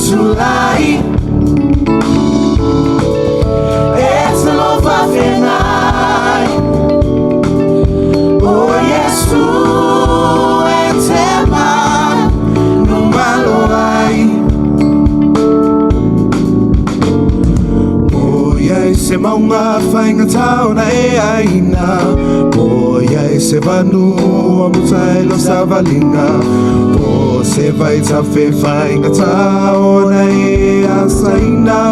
Tulai e te lofa whenai O Yesu e te ma no malo ai O ia e se maunga whainga ona e aina O ia e se vanu o mutai lo savalinga O se vai ta fe whainga ona e asaina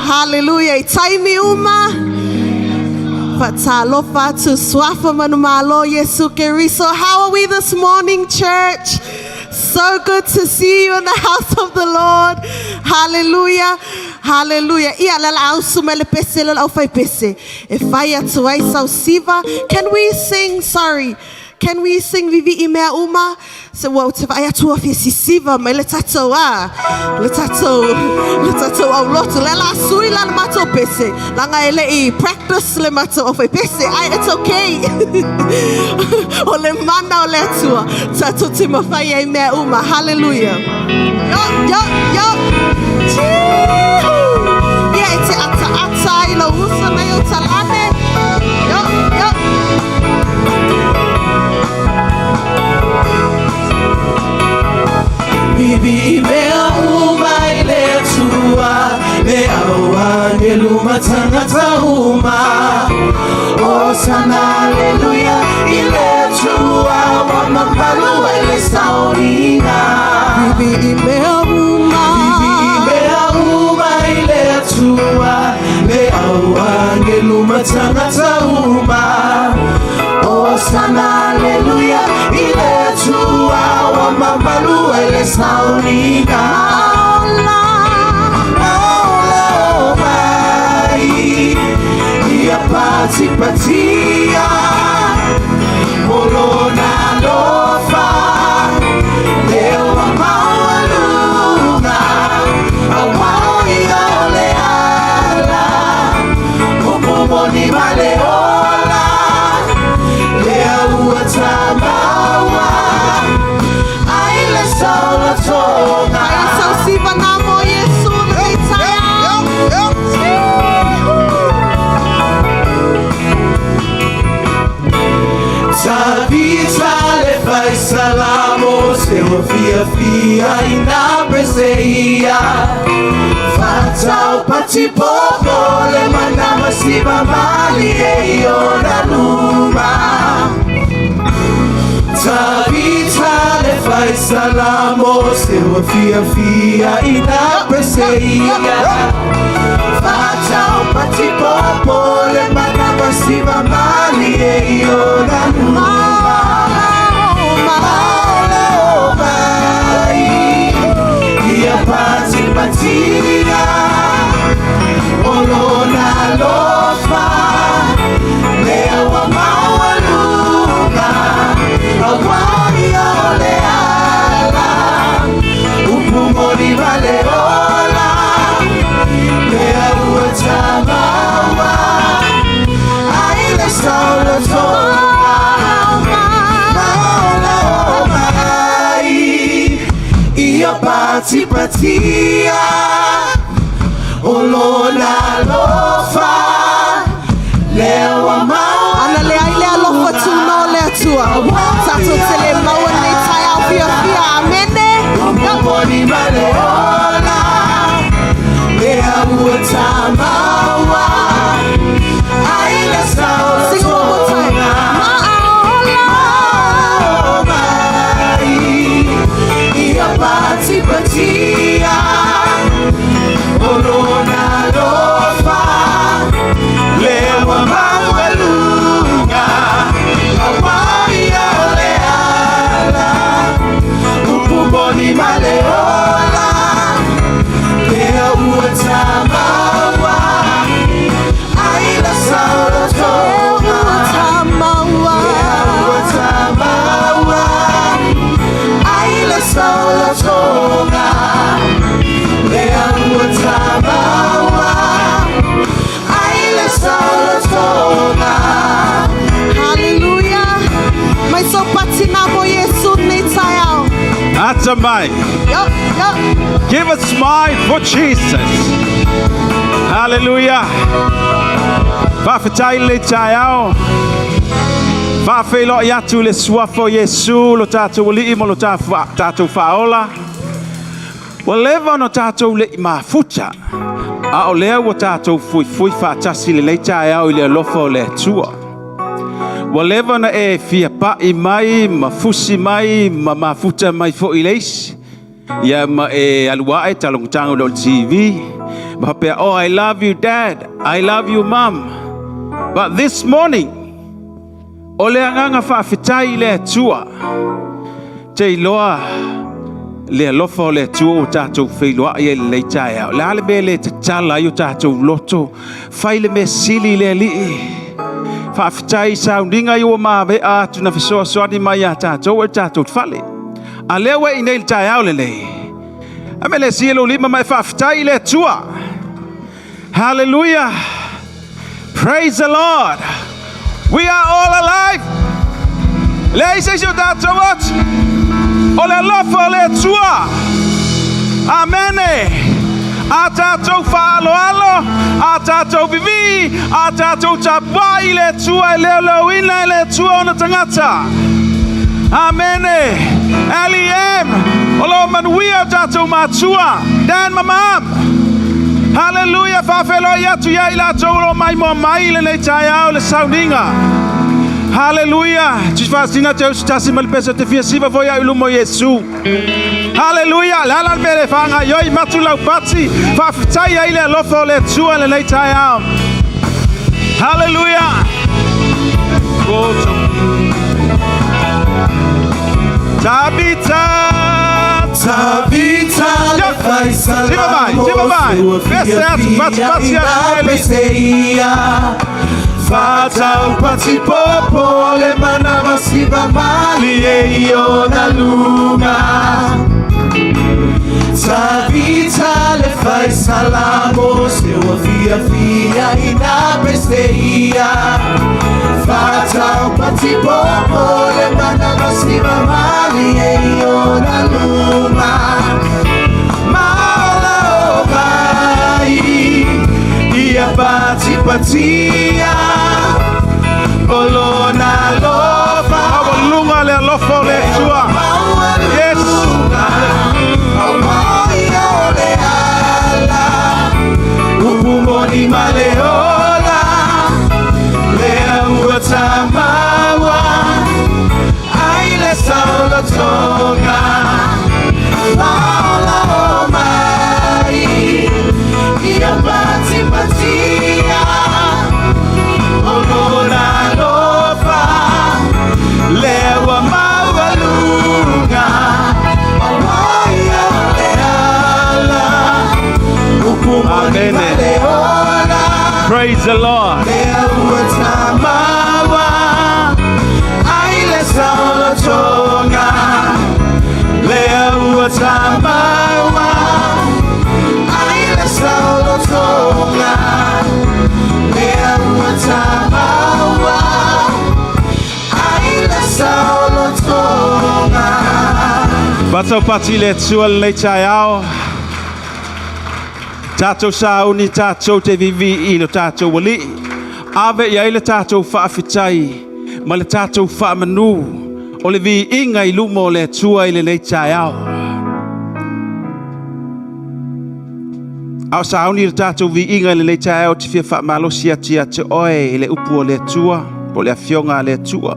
Hallelujah. I taimi uma. Whatalofa to swafa manumalo Yesu Keriso. How are we this morning, church? So good to see you in the house of the Lord. Hallelujah. Hallelujah. Ia la la au sumele pese la au fai pese. E fai atu ai sau siva. Can we sing, sorry, can we sing Vivi i mea uma? So well, te vai atua fia sisiva mai le tatou a. Le tatou, le tatou au loto. Le la sui la le matou pese. Langa e le i practice le matou au fai pese. Ai, it's okay. O le mana o le atua. Tatou te mawhai ai mea uma. Hallelujah. Yo, yo, yo. Chihu. Ia e te ata ata i lo usa nei o talane. Yo, yo. Bibi i mea uma i le atua Le au angelu matangata uma Osana, aleluia i le atua Wa mapalu e le saoninga Bibi i mea uma. Bibi i mea uma i le atua Le au angelu matangata uma Osana, aleluia i le atua Wa mapalu e le saoninga Maola. Maola o mai Ia pati patia Molona lofa Leo a maualunga Au mau ia o le ala Pupumoni ma le ola Lea ua tamaua Ai le saola tonga Ai sau siva nā mo Yesu le taya. Tavita le fai salamo se o fia fia ina preseia Fatau pati popo le manama siva mali e iona luma Tavita le fai salamo se o fia fia ina preseia patipatia o lona alofa lea ua maua. Ana leai le alofa tunoa o le Atua, tatou te le maua lenei taeao fiafia. Amene. Upu moni ma le ola lea ua tamaua ai le Sing one more time. saolotoga. Ma'aola. Ma'o mai ia patipatia o lona alofa lea ua maualuga aua ia o le ala upu moni ma le ola lea ua tamaua ai le saolotoga. Ua tamaua. Lea ua tamaua ai le saolotoga. Lea ua tamaua ai le saolotoga. Hallelujah. Mai so patina mo Iesu nei taeao. Ata mai. Yup. Give a smile for Jesus. Hallelujah. Faafetai le taeao. Faafeiloai atu le suafa o Iesu lo tatou Alii ma lo tatou Faaola. Ua leva ona tatou le i mafuta. A o lea ua tatou fuifui faatasi lenei taeao i le alofa o le Atua. Ua leva na e fia pai mai, ma fusi mai, ma mafuta mai foi le isi. Ia ma e alu ae talogotago le o le TV. Ma faapea, "Oh, I love you, Dad. I love you, Mom." But this morning, o le agaga faafetai i le Atua. Te iloa le alofa o le Atua ua tatou feiloai ai lenei taeao. Le a le mea le tatala ai o tatou loto. Fai le mea sili i le Alii. Faafetai i sauniga i ua mavea atu na fesoasoani mai ia tatou e tatou fale. A lea ua i nei le taeao lenei. A me le sia lo lima mai faafetai i le Atua. Hallelujah. Praise the Lord. We are all alive. Le ise isi o tatou atu. O le alofa o le Atua. Amene. A tatou faaloalo, a tatou vivi, a tatou tapuai i le Atua e leoleuina e le Atua ona tagata. Amene. L.E.M. O lo manuia o tatou matua. Dan ma Mam. Hallelujah. Faafeiloai atu ia i latou o lo mai moa mai lenei taeao le sauniga. Hallelujah. Tu fasina te usu tasi ma le pesa te fia siva foi au lumo Iesu. Hallelujah. Le ala le mele whanga ioi matu lau pati. Faafetai ai le alofa o le Atua lenei taeao. Hallelujah. Koto. Tabita. Tavita le fai Siva mai, siva mai. Pese atu, pati pati atu eli. Peseia Fatau pati popo le manava siva mali e io na lunga. Tavita le fai salamo se ua fia fia ina peseia Fatau pati popo le manava siva mali e io na lunga. Maola o mai ia pati patia o lona alofa. Maualuga le alofa o le Atua. Yes. Aua o le ala upu moni ma le ola lea ua tamaua ai le saolotoga. Maola o mai ia patipatia o lona alofa lea ua maualuga aua ia o le ala upu moni Amene. ma le ola Praise the Lord. lea ua tamaua ai le saolotoga. Lea ua tamaua ai le saolotoga. Lea ua tamaua ai le saolotoga. Fatau pati le Atua lenei taeao. Tatou sauni tatou te vivi'i i lo tatou Alii. Ave i ai le tatou faafetai ma le tatou faamanu o le viiga i luma o le Atua i lenei taeao. A o sauni le tatou viiga i lenei taeao, ou te fia faamalosi atu ia te oe i le upu a le Atua, po o le afioga a le Atua.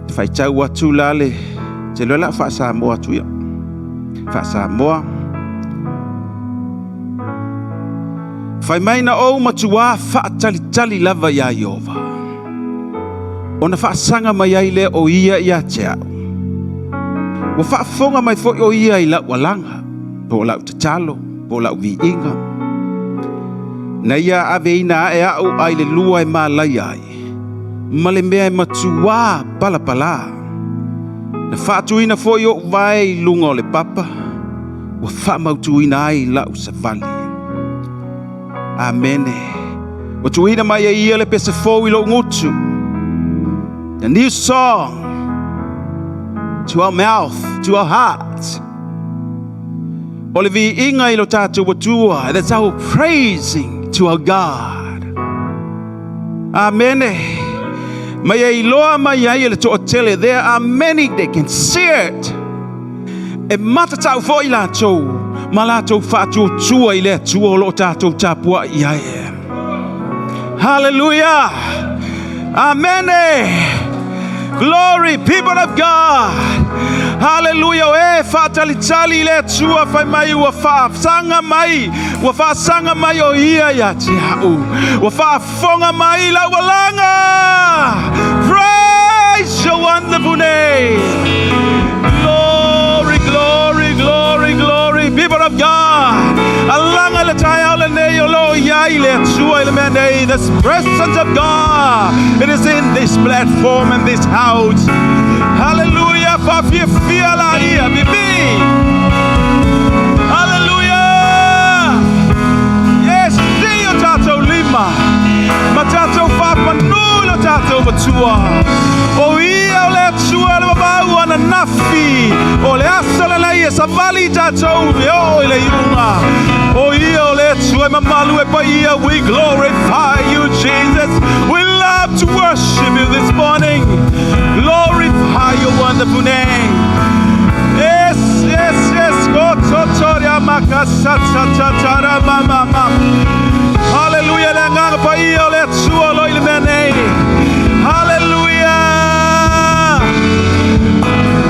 E faitau atu la le, te iloa o le a ou faa-Samoa atu ia. Faa-Samoa. Fai mai na ou matuā faatalitali lava iā Ieova, ona faasaga mai ai lea o ia ia te au. Ua faafofoga mai foi o ia i lau alaga, po o lau tatalo, po o lau viiga. Na ia aveina ae au ai le lua e malaia ai, ma le mea e matuā palapalā. Na faatuina foi ou vae i luga o le papa, ua faamautuina ai lau savali. Amene. Ua tuuina mai e ia le pese fou i lou gutu. A new song to our mouth, to our heart. O le viiga i lo tatou Atua. That's our praising to our God. Amene. Mai e iloa mai ai e le toatele. There are many that can see it. E matatau foi latou ma latou faatuatua i le Atua o lo o tatou tapuai ai. Hallelujah. Amene. Glory, people of God. Hallelujah. O e faatalitali i le Atua fai mai ua faasaga mai. Ua faasaga mai o ia ia te au. Ua faafofoga mai lau alaga. Praise your wonderful name. Glory, glory, glory, glory. People of God. Alaga le taeao lenei o lo o i ai le Atua i le mea nei. The presence of God. It is in this platform and this house. Hallelujah. Faafiafia laia. Vivi. Hallelujah. Yes, sii o tatou lima. Ma tatou faamanu lo tatou Atua. O ia o le Atua le vavau ananafi. O le aso lenei e savali tatou e oo i le iuga. O ia o le Atua e mamalu e paia. We glorify you, Jesus. We love to worship you this morning. Glorify your wonderful name. Yes, yes, yes. Go to to makasa ta ta ta ra ma ma ma. Hallelujah. Le agaga paia o le Atua o lo i le mea nei. Hallelujah.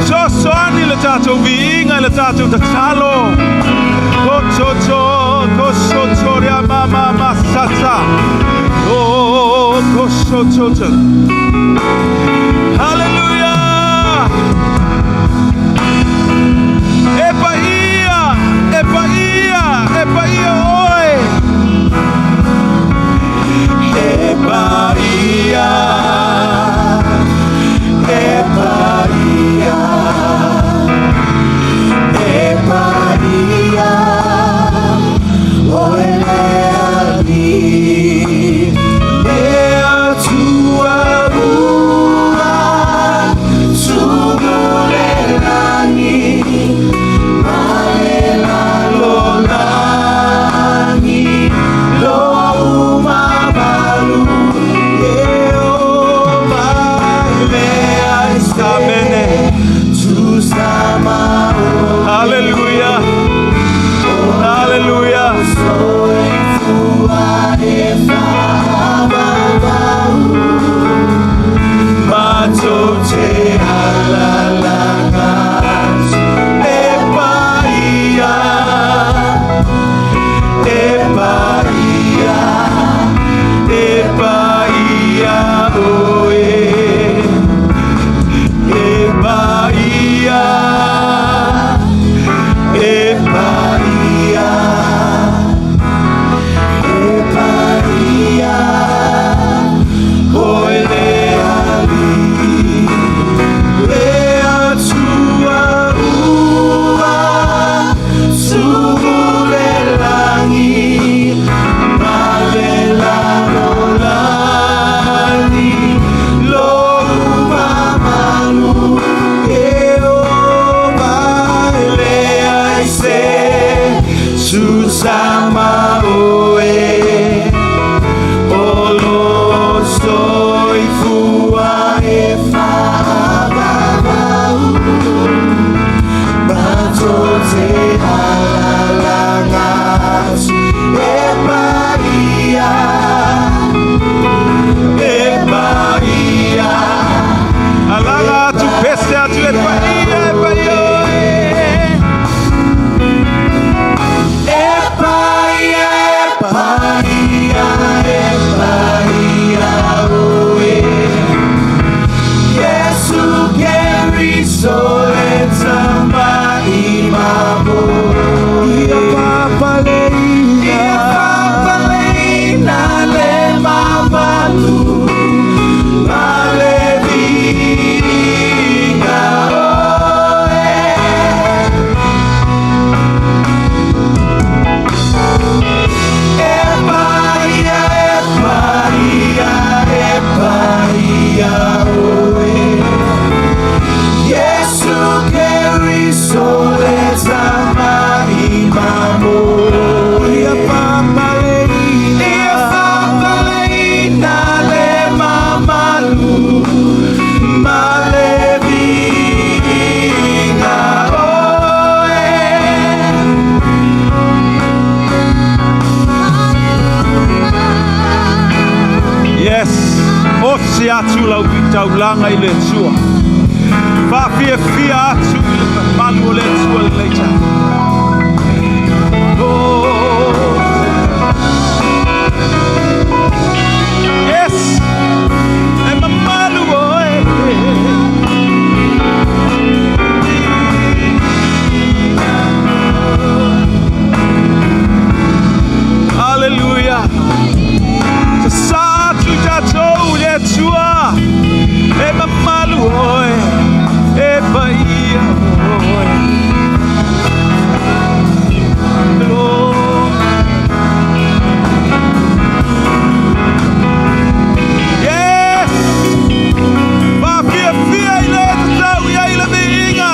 Sosoani le tatou viiga i le tatou tatalo. Ko to to ko so to ria ma ma ma sata. Oh, ko so to to. Hallelujah. E paia, e paia, e paia oe. E paia, e paia, e paia, oe le Alii, le Atua ua. Faatasi atu lau taulaga i le Atua. Faafiafia atu i le mamalu o le Atua lenei taeao. Oh, yes! E mamalu oe. Hallelujah. Sasā atu tatou i le Atua. E mamalu oe. E paia oe. Glory. Yes! Faafiafia i le tatau i ai le viiga.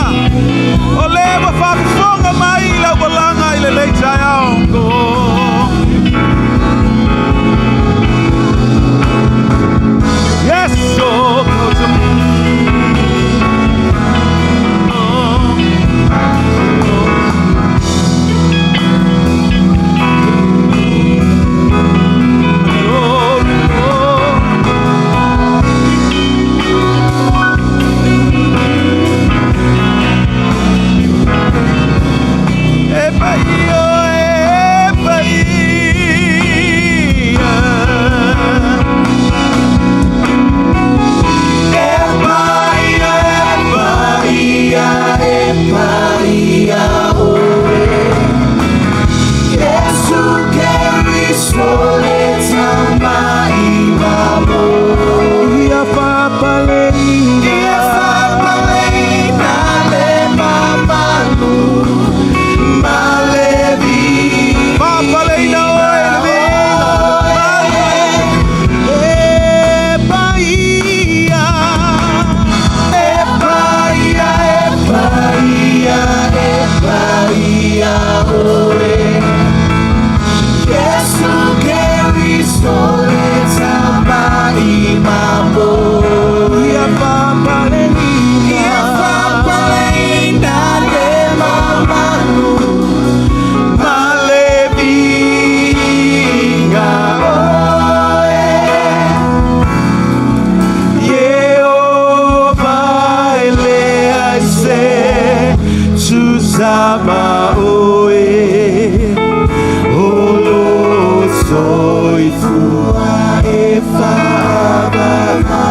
O lea ua faafofoga mai i lau valaga i lenei taeao. Oh. Yes, oh, oh. Glory, glory. E paia, e paia. E paia, e paia, e paia oe. Iesu Keriso le Tamaimalo. Ia faapaleina. Ia faapaleina le mamalu ma le viiga. Faapaleina oe le viiga. E paia, e paia, e paia, e paia oe. Iesu Keriso le Tamaimalo. Ia faapaleina. Ia faapaleina le mamalu ma le viiga oe. Yehova eleaise tuzama oe olo soifua e faavavau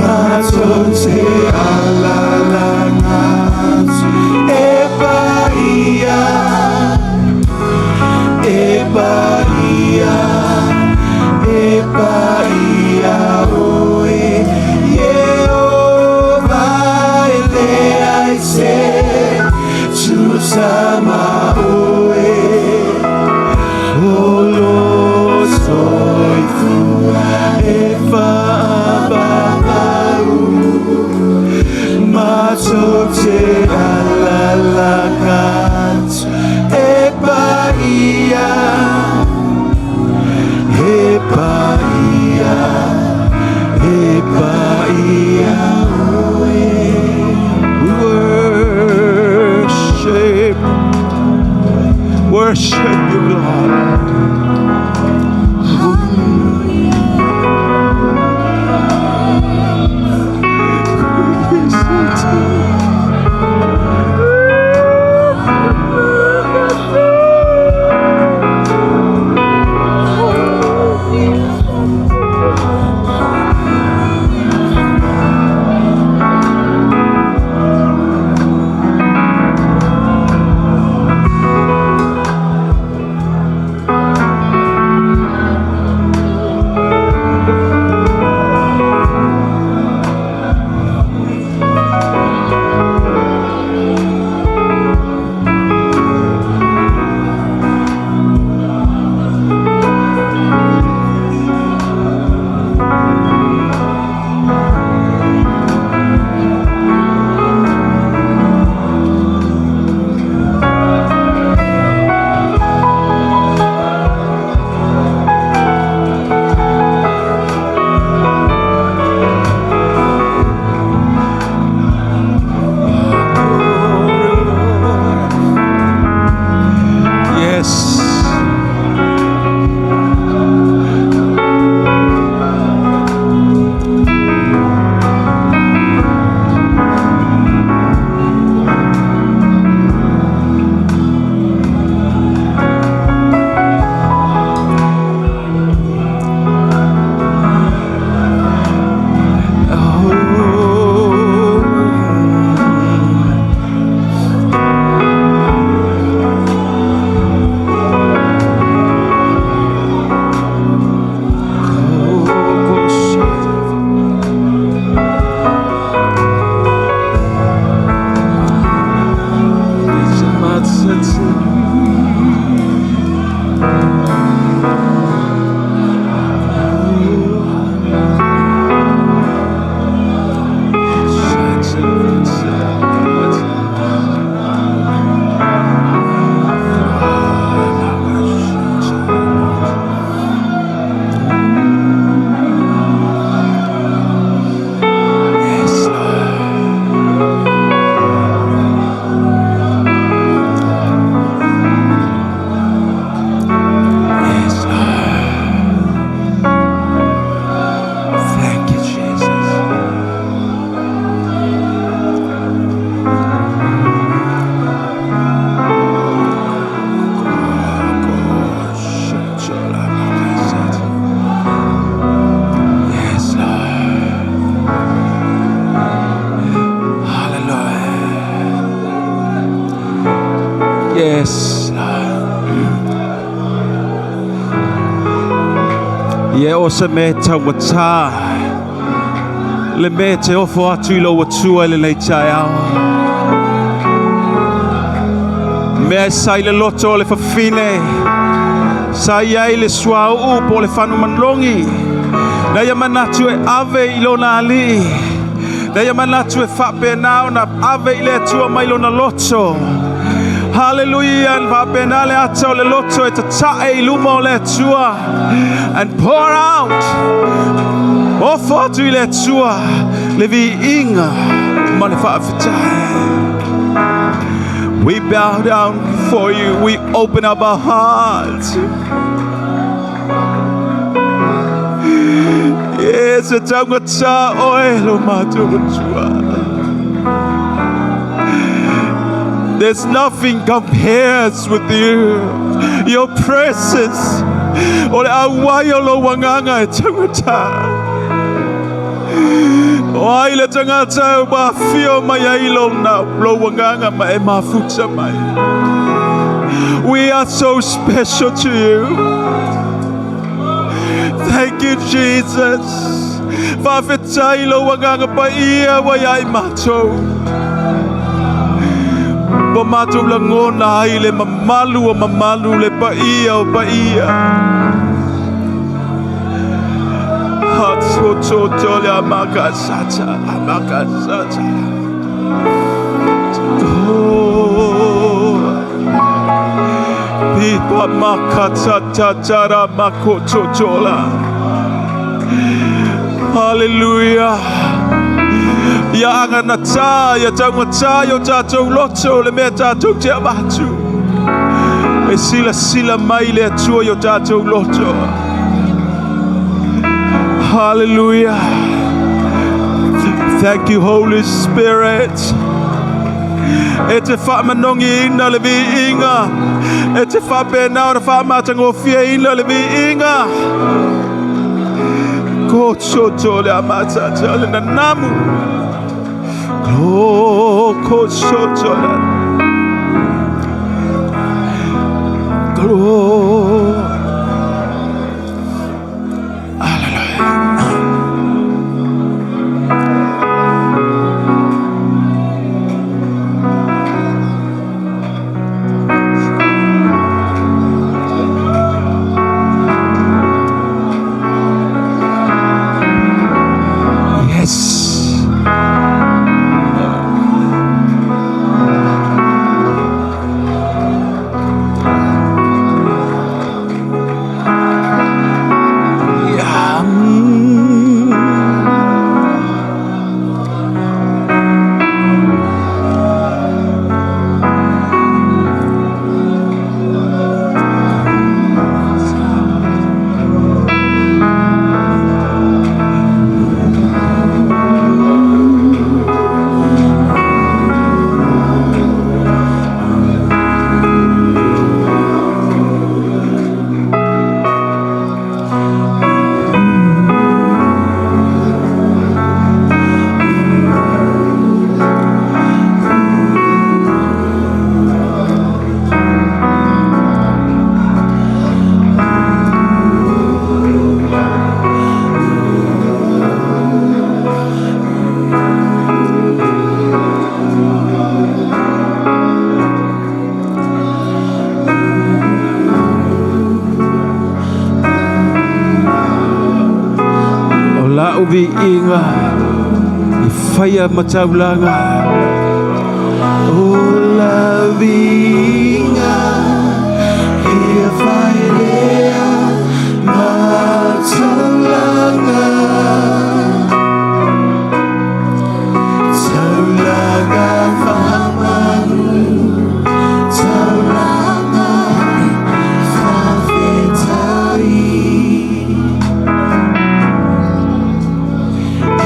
matou te alalaga atu e paia e paia e paia oe Yehova eleaise tuzama oe olo soifua e faavavau matou te alalaga atu e paia e paia e paia oe. We worship, worship you, Lord. Ia o se mea taumatā le mea te ofo atu i lou Atua i lenei taeao. Mea e sa i le loto o le fafine, sa i ai le suauu po o le fanumalogi, na ia manatu e ave i lona alii, na ia manatu e faapena ona ave i le Atua mai lona loto. Hallelujah, faapena le ata o le loto e tatae i luma o le Atua. And pour out. Ofo atu i le Atua le viiga ma le faafetai. We bow down before you. We open up our hearts. Yes, e taugata oe lo matou Atua. There's nothing compares with you. Your presence. O le auai o lou agaga e taugata. O ai le tagata e mafio mai ai lou na lou agaga ma e mafuta mai. We are so special to you. Thank you, Jesus. Faafetai lou agaga paia ua ia i matou. Ua matou lagona ai le mamalu o mamalu le paia o paia. Hatototo le amakasata, amakasata. Oh. Pipa makatatatara makototola. Hallelujah. Ia aganatā, ia taumatā i o tātou loto, le mea tātou te avatu. E silasila mai le Atua i o tātou loto. Hallelujah. Thank you, Holy Spirit. E te faamanogiina le viiga. E te faapena ona faamatagofieina le viiga. Ko soto le amatata le nanamu. Ko soto le. Glory. Hallelujah. Yes. Yeah. O lau viiga i faia ma taulaga. O lau viiga ia failea ma taulaga. Taulaga faamanu, taulaga faafetai.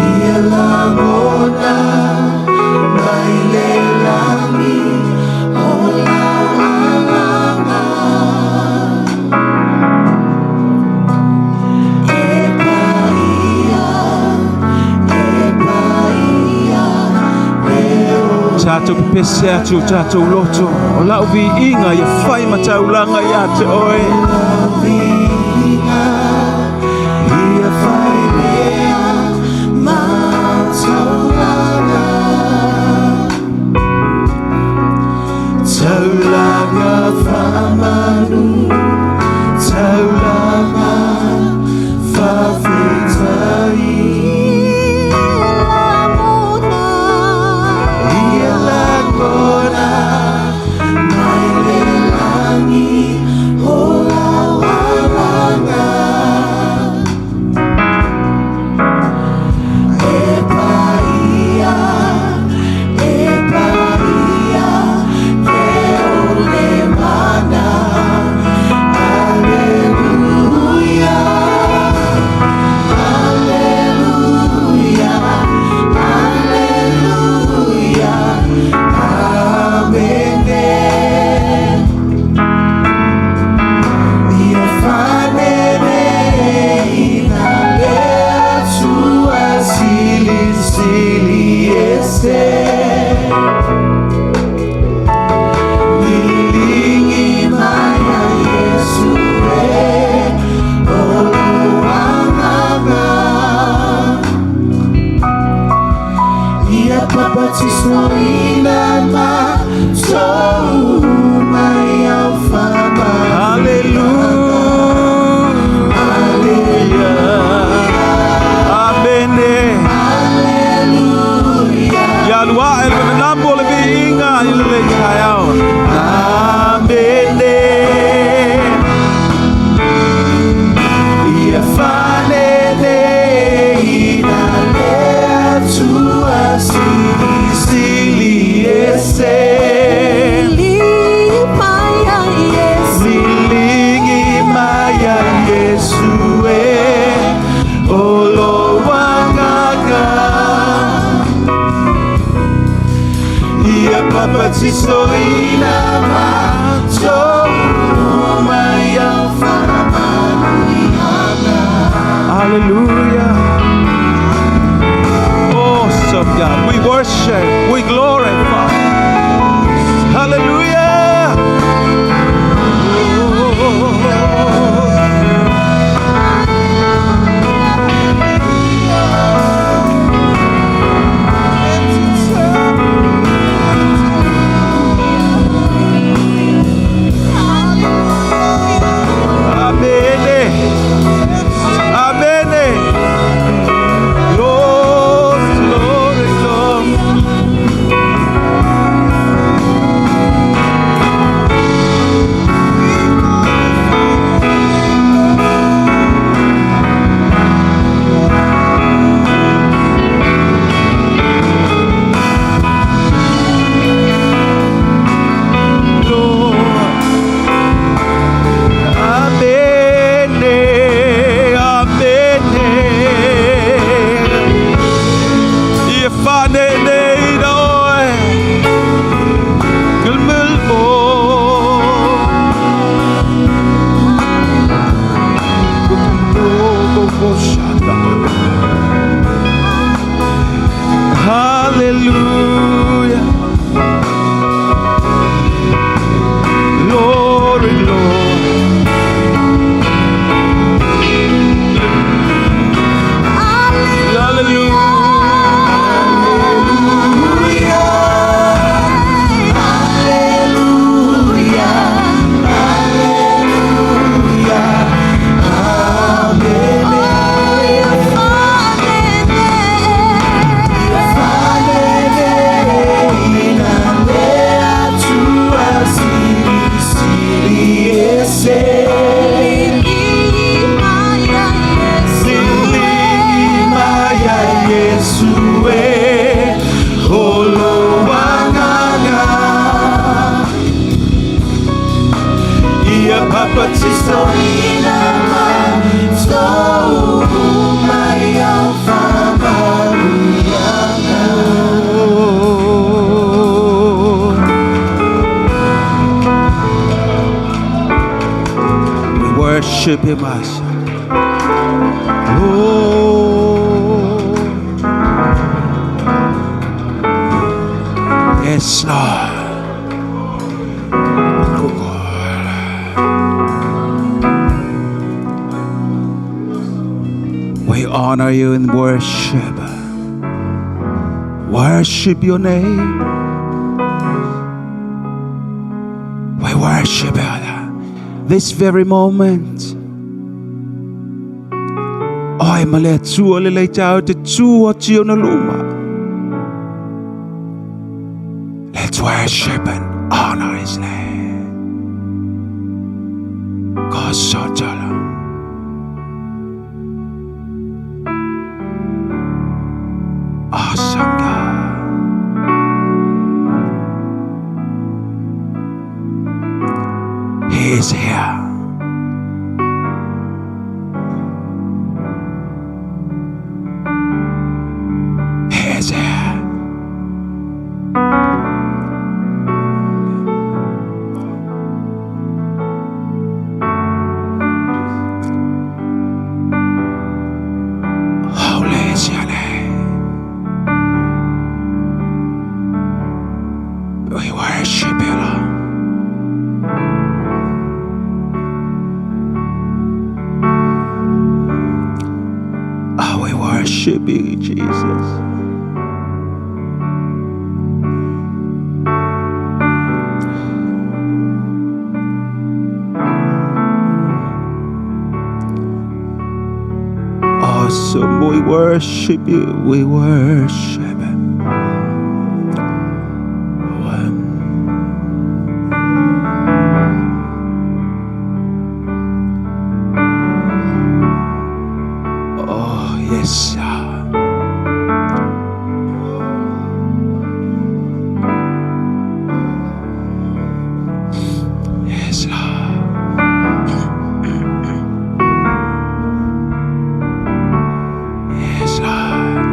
Ia lagona mai le lagi o lau agaga. E paia, e paia, le o Tatou pepese atu o tatou loto. O lau viiga ia fai ma taulaga ia te oe. Viiga Papatisoina matou uma i au faamanuiaga. Hallelujah. Awesome God. We worship, we glorify. Hallelujah. Oh. Amen. Amen. Glory, glory, glory. Lord. Amen. Amen. Ia whanene i roe. Gulmulmo. Hallelujah. Glory, glory. Hallelujah. Lilima ya Yesu e holo wanganga. Ia papatisoina matou uma i au faamanuiaga. Oh. We worship him, Master. Oh. Yes, Lord. Oh, God. We honor you in worship. Worship your name. We worship you this very moment. Oi ma le Atua le lei tau te tu o tio na luma. Let's worship and honor his name. Kosotala. Awesome God. He is here. He is here. Holy is your name. We worship you, Lord. Oh, we worship you, Jesus. Awesome. We worship you. We worship him. One. Oh, yes, sir. Yes, Lord. Yes, Lord.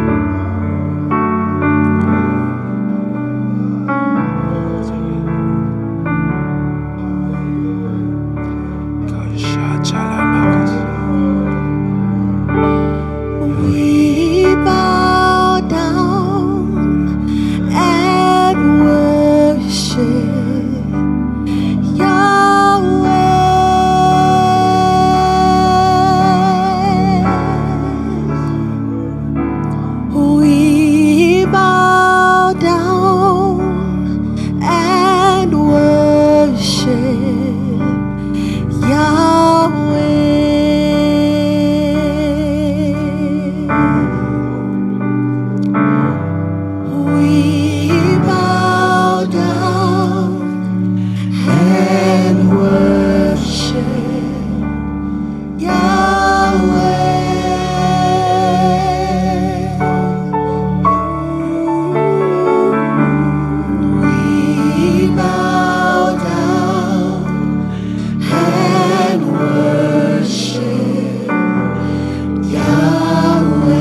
We bow down and worship Yahweh. We bow down and worship Yahweh. We bow down and worship Yahweh. We bow down and worship Yahweh.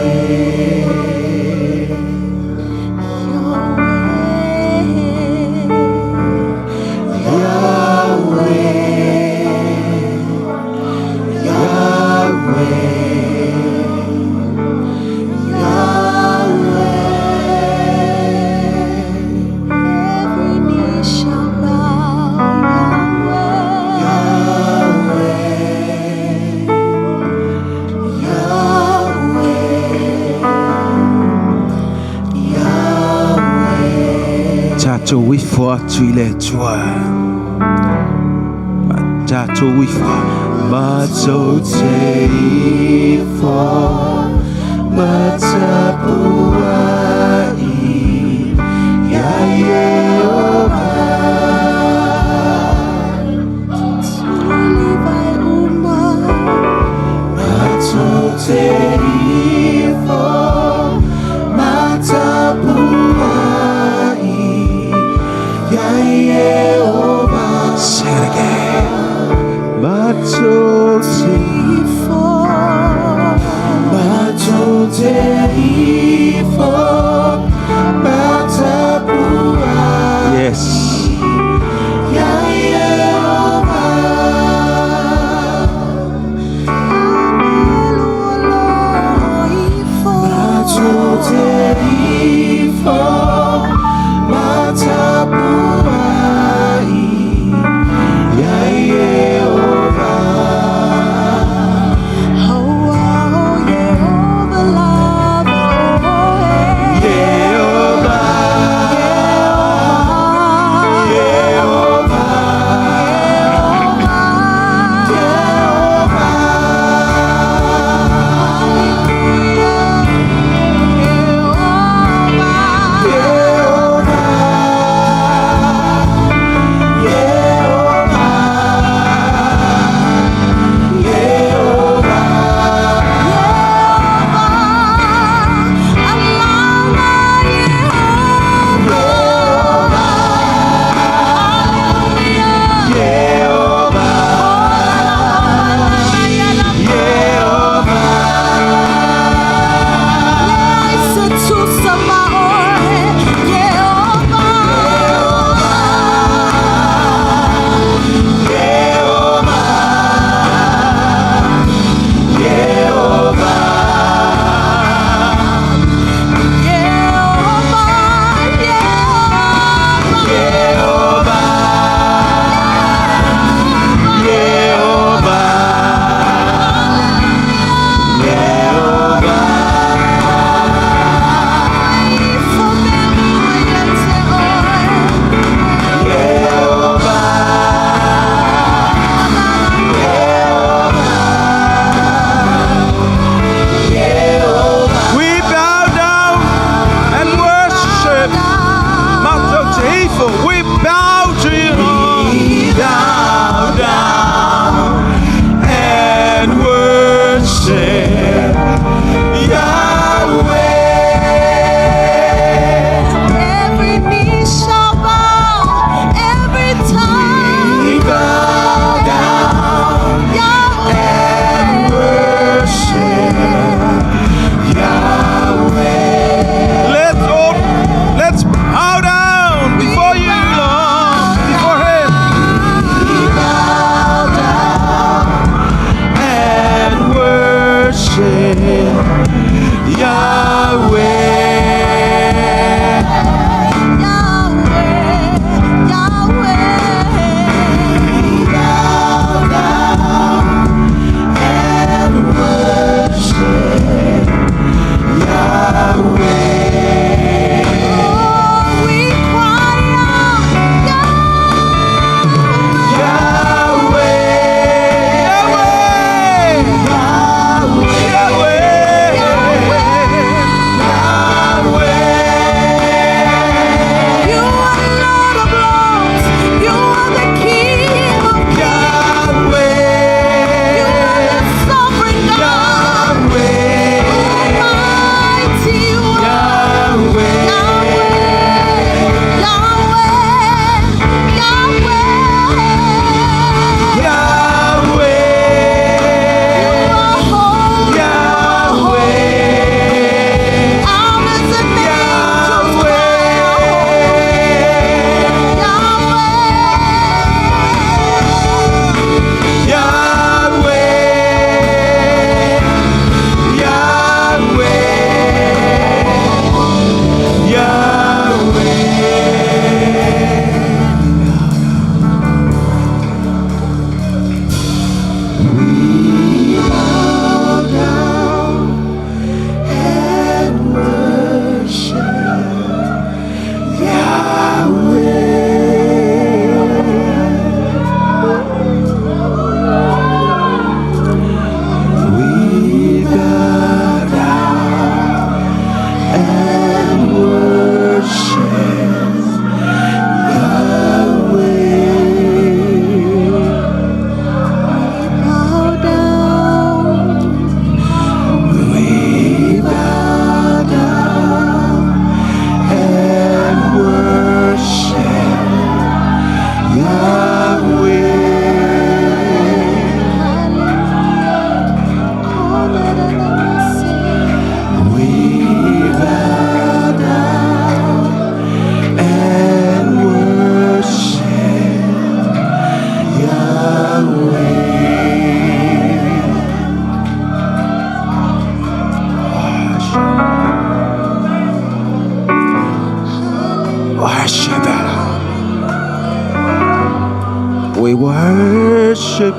Every knee shall bow, Yahweh, Yahweh. Tatou ifo atu i le Atua. Ma tatou ifo. Matou te ifo, matapuai ia Ieova. Tuli vai uma. Matou te ifo, matapuai ia Ieova. Sing it again. Matou te Ifo. Matou te ifo, matapuai Yes. ia Ieova. Ifo. Matou te ifo, matapuai ia Ieova.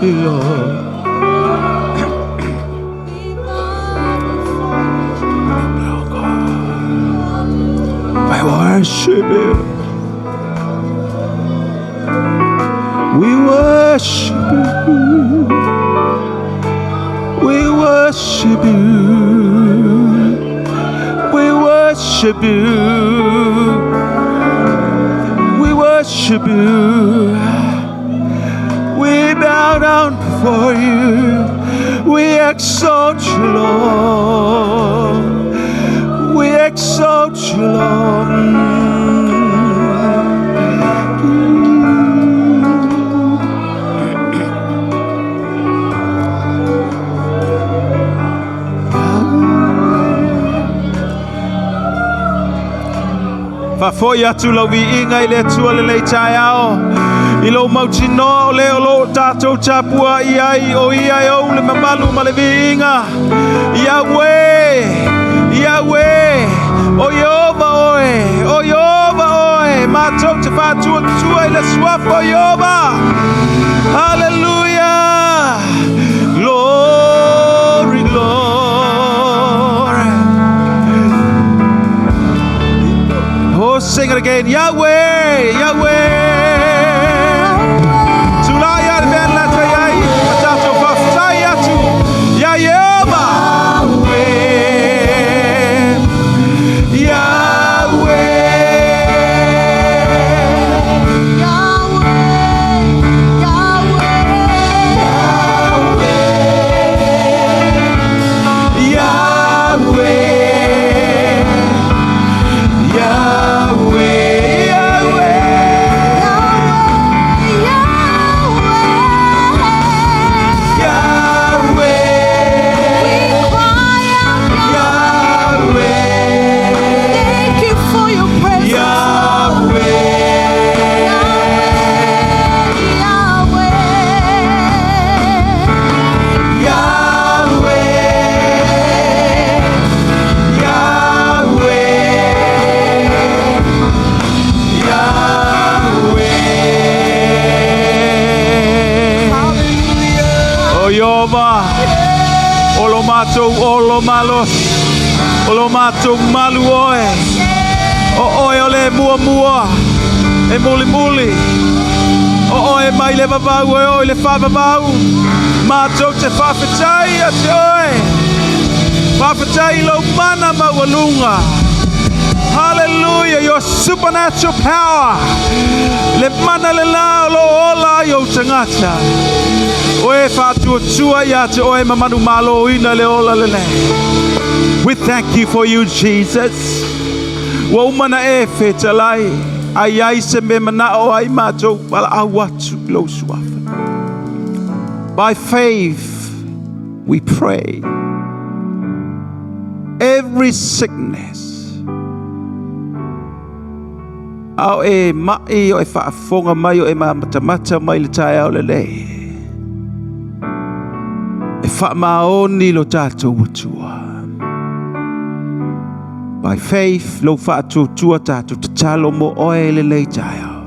worship you, Lord. I worship you. We worship you. We worship you. We worship you. We worship you. We bow down before you. We exalt you, Lord. We exalt you, Lord. Faafoi atu lau viiga i le Atua lelei taeao. I lou mautinoa o lea o loo tatou tapuai ai o ia e ou le mamalu ma le viiga. Yahweh, Yahweh, o Iehova oe, o Iehova oe, matou te faatuatua i le suafa o Iehova. Hallelujah. Glory, glory. Oh, sing it again. Yahweh, Yahweh. Tulai ale mea na tai ai, ma tatou faafetai atu. Ia Iehova. Yahweh. Yahweh. Yahweh, Yahweh, Yahweh. Yahweh. Yahweh. Yahweh. Yahweh. We cry out, Yahweh. Thank you for your presence, Lord. Yahweh. Yahweh, Yahweh. Yahweh. Yahweh. O Iehova, o lo matou olo malosi, o lo matou malu oe, o oe o le muamua, e mulimuli, o oe mai le vavau e oe le faavavau, matou te faafetai ia te oe, faafetai lou mana maualuga. Hallelujah, your supernatural power. Le mana le la o lo ola ai ou tagata. Oe faatuatua ia te oe ma manumaloina le ola lelei. We thank you for you, Jesus. Ua uma ona e fetalai. A i ai se mea manao ai matou valaau atu i lou suafa. By faith, we pray. Every sickness, a o e mai o e faafofoga mai o e matamata mai le taeao lelei. E faamaoni lo tatou Atua. By faith, lou faatuatua tatou tatalo mo oe lelei taeao.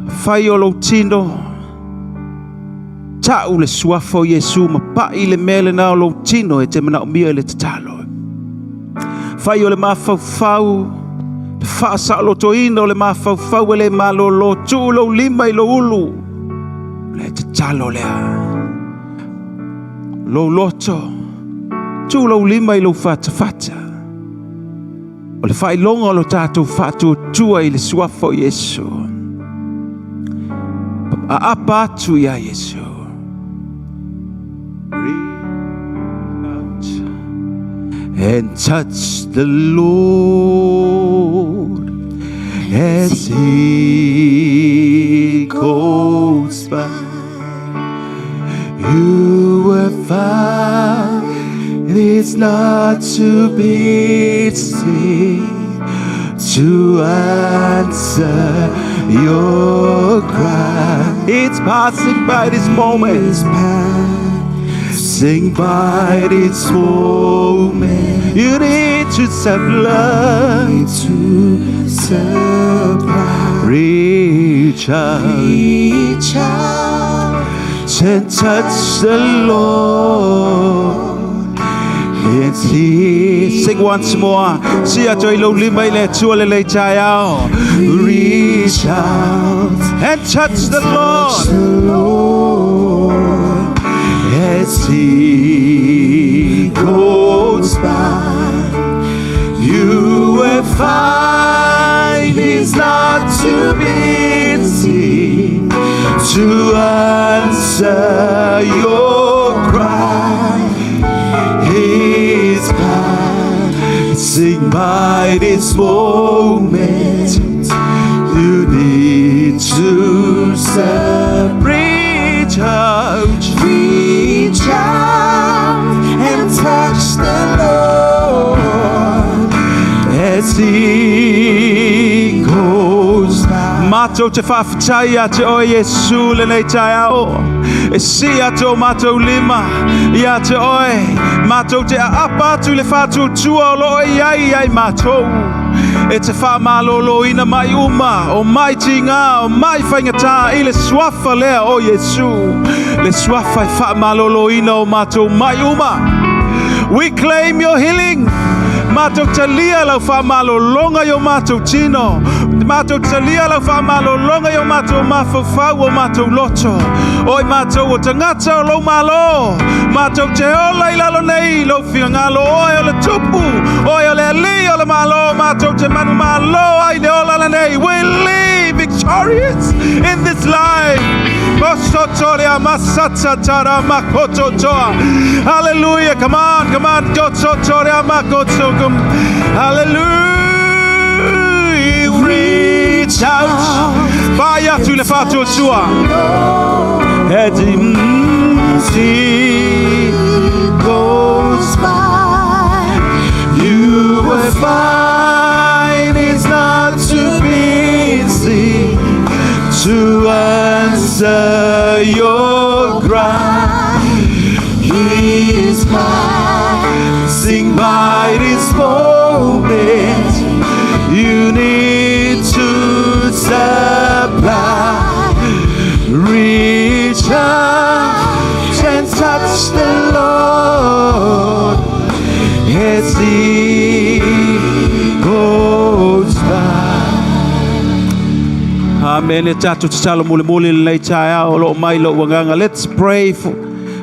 Fai o lou tino, tau le suafa o Iesu ma pai le mea lena o lou tino e te manaomia i le tatalo. Fai o le mafaufau, le faasaolotoina o le mafaufau e le malolo, tuu lou lima i lou ulu. Le tatalo lea. Lou loto, tuu lou lima i lou fatafata. O le faailoga o lo tatou faatuatua i le suafa o Iesu. Aapa atu ia Iesu. Reach out and touch the Lord as he goes by. You will find it's not too busy to answer your cry. It's passing by this moment. It's Sing by this moment. You need to supply. To supply. Reach out Reach out and touch the Lord. It's He. Sing once more. Si ato i lou lima i le Atua le lei taeao. Reach out and touch the Lord. the Lord As He goes by, you will find He's not too busy to answer your cry. He's passing by this moment. You need to reach out. Reach out and touch the Lord. As he goes by. Matou te faafetai ia te oe Iesu lenei taeao. E sii atu o matou lima ia te oe. Matou te aapa atu i le faatuatua o lo o i ai ia i matou. E te faamaloloina ma'i uma, o ma'i tigā, o ma'i faigata i le suafa lea o Iesu. Le suafa e faamaloloina o matou ma'i uma. We claim your healing. Matou talia lau faamalologa i o matou tino. Matou talia lau faamalologa i o matou mafaufau o matou loto. O i matou o tagata o lou Malo. Matou te ola i lalo nei lou finagalo oe o le Tupu. Oe o le Alii o le Malo. Matou te manumalo ai le ola lenei. We live victorious in this life. Osotoria masata tara makoto toa. Hallelujah. Come on, come on. Gototoria makoto. Hallelujah. Reach out. Vai atu le faatuatua. As he goes by. You will find he's not too busy to answer your cry. He's passing by this moment. You need to supply. Reach out and touch the Lord as he goes by. Amen. E tatou tatalo mulimuli lenei taeao o lo o mai lou agaga. Let's pray for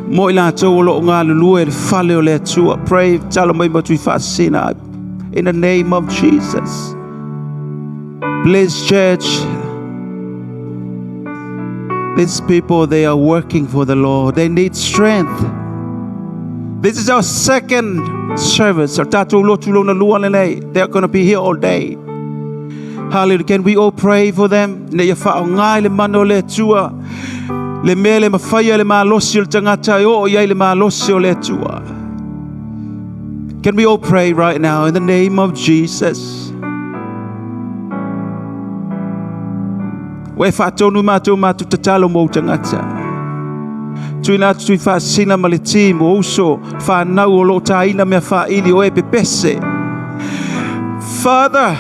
mo i latou o lo o galulue i le fale o le Atua. Pray, tatalo mai ma Tuifaasisina. In the name of Jesus. Please, church, these people, they are working for the Lord. They need strength. This is our second service. O tatou lotu lona lua lenei. They are going to be here all day. Hallelujah. Can we all pray for them? Ina ia faaaoga i le mana o le Atua. Le mea le mafaia le malosi o le tagata e oo i ai le malosi o le Atua. Can we all pray right now in the name of Jesus? Ua e faatonu matou matou tatalo mo ou tagata. Tuuina atu Tuifaasisina ma le team o uso whānau o lo o tāina mea whaili o e pepese. Father,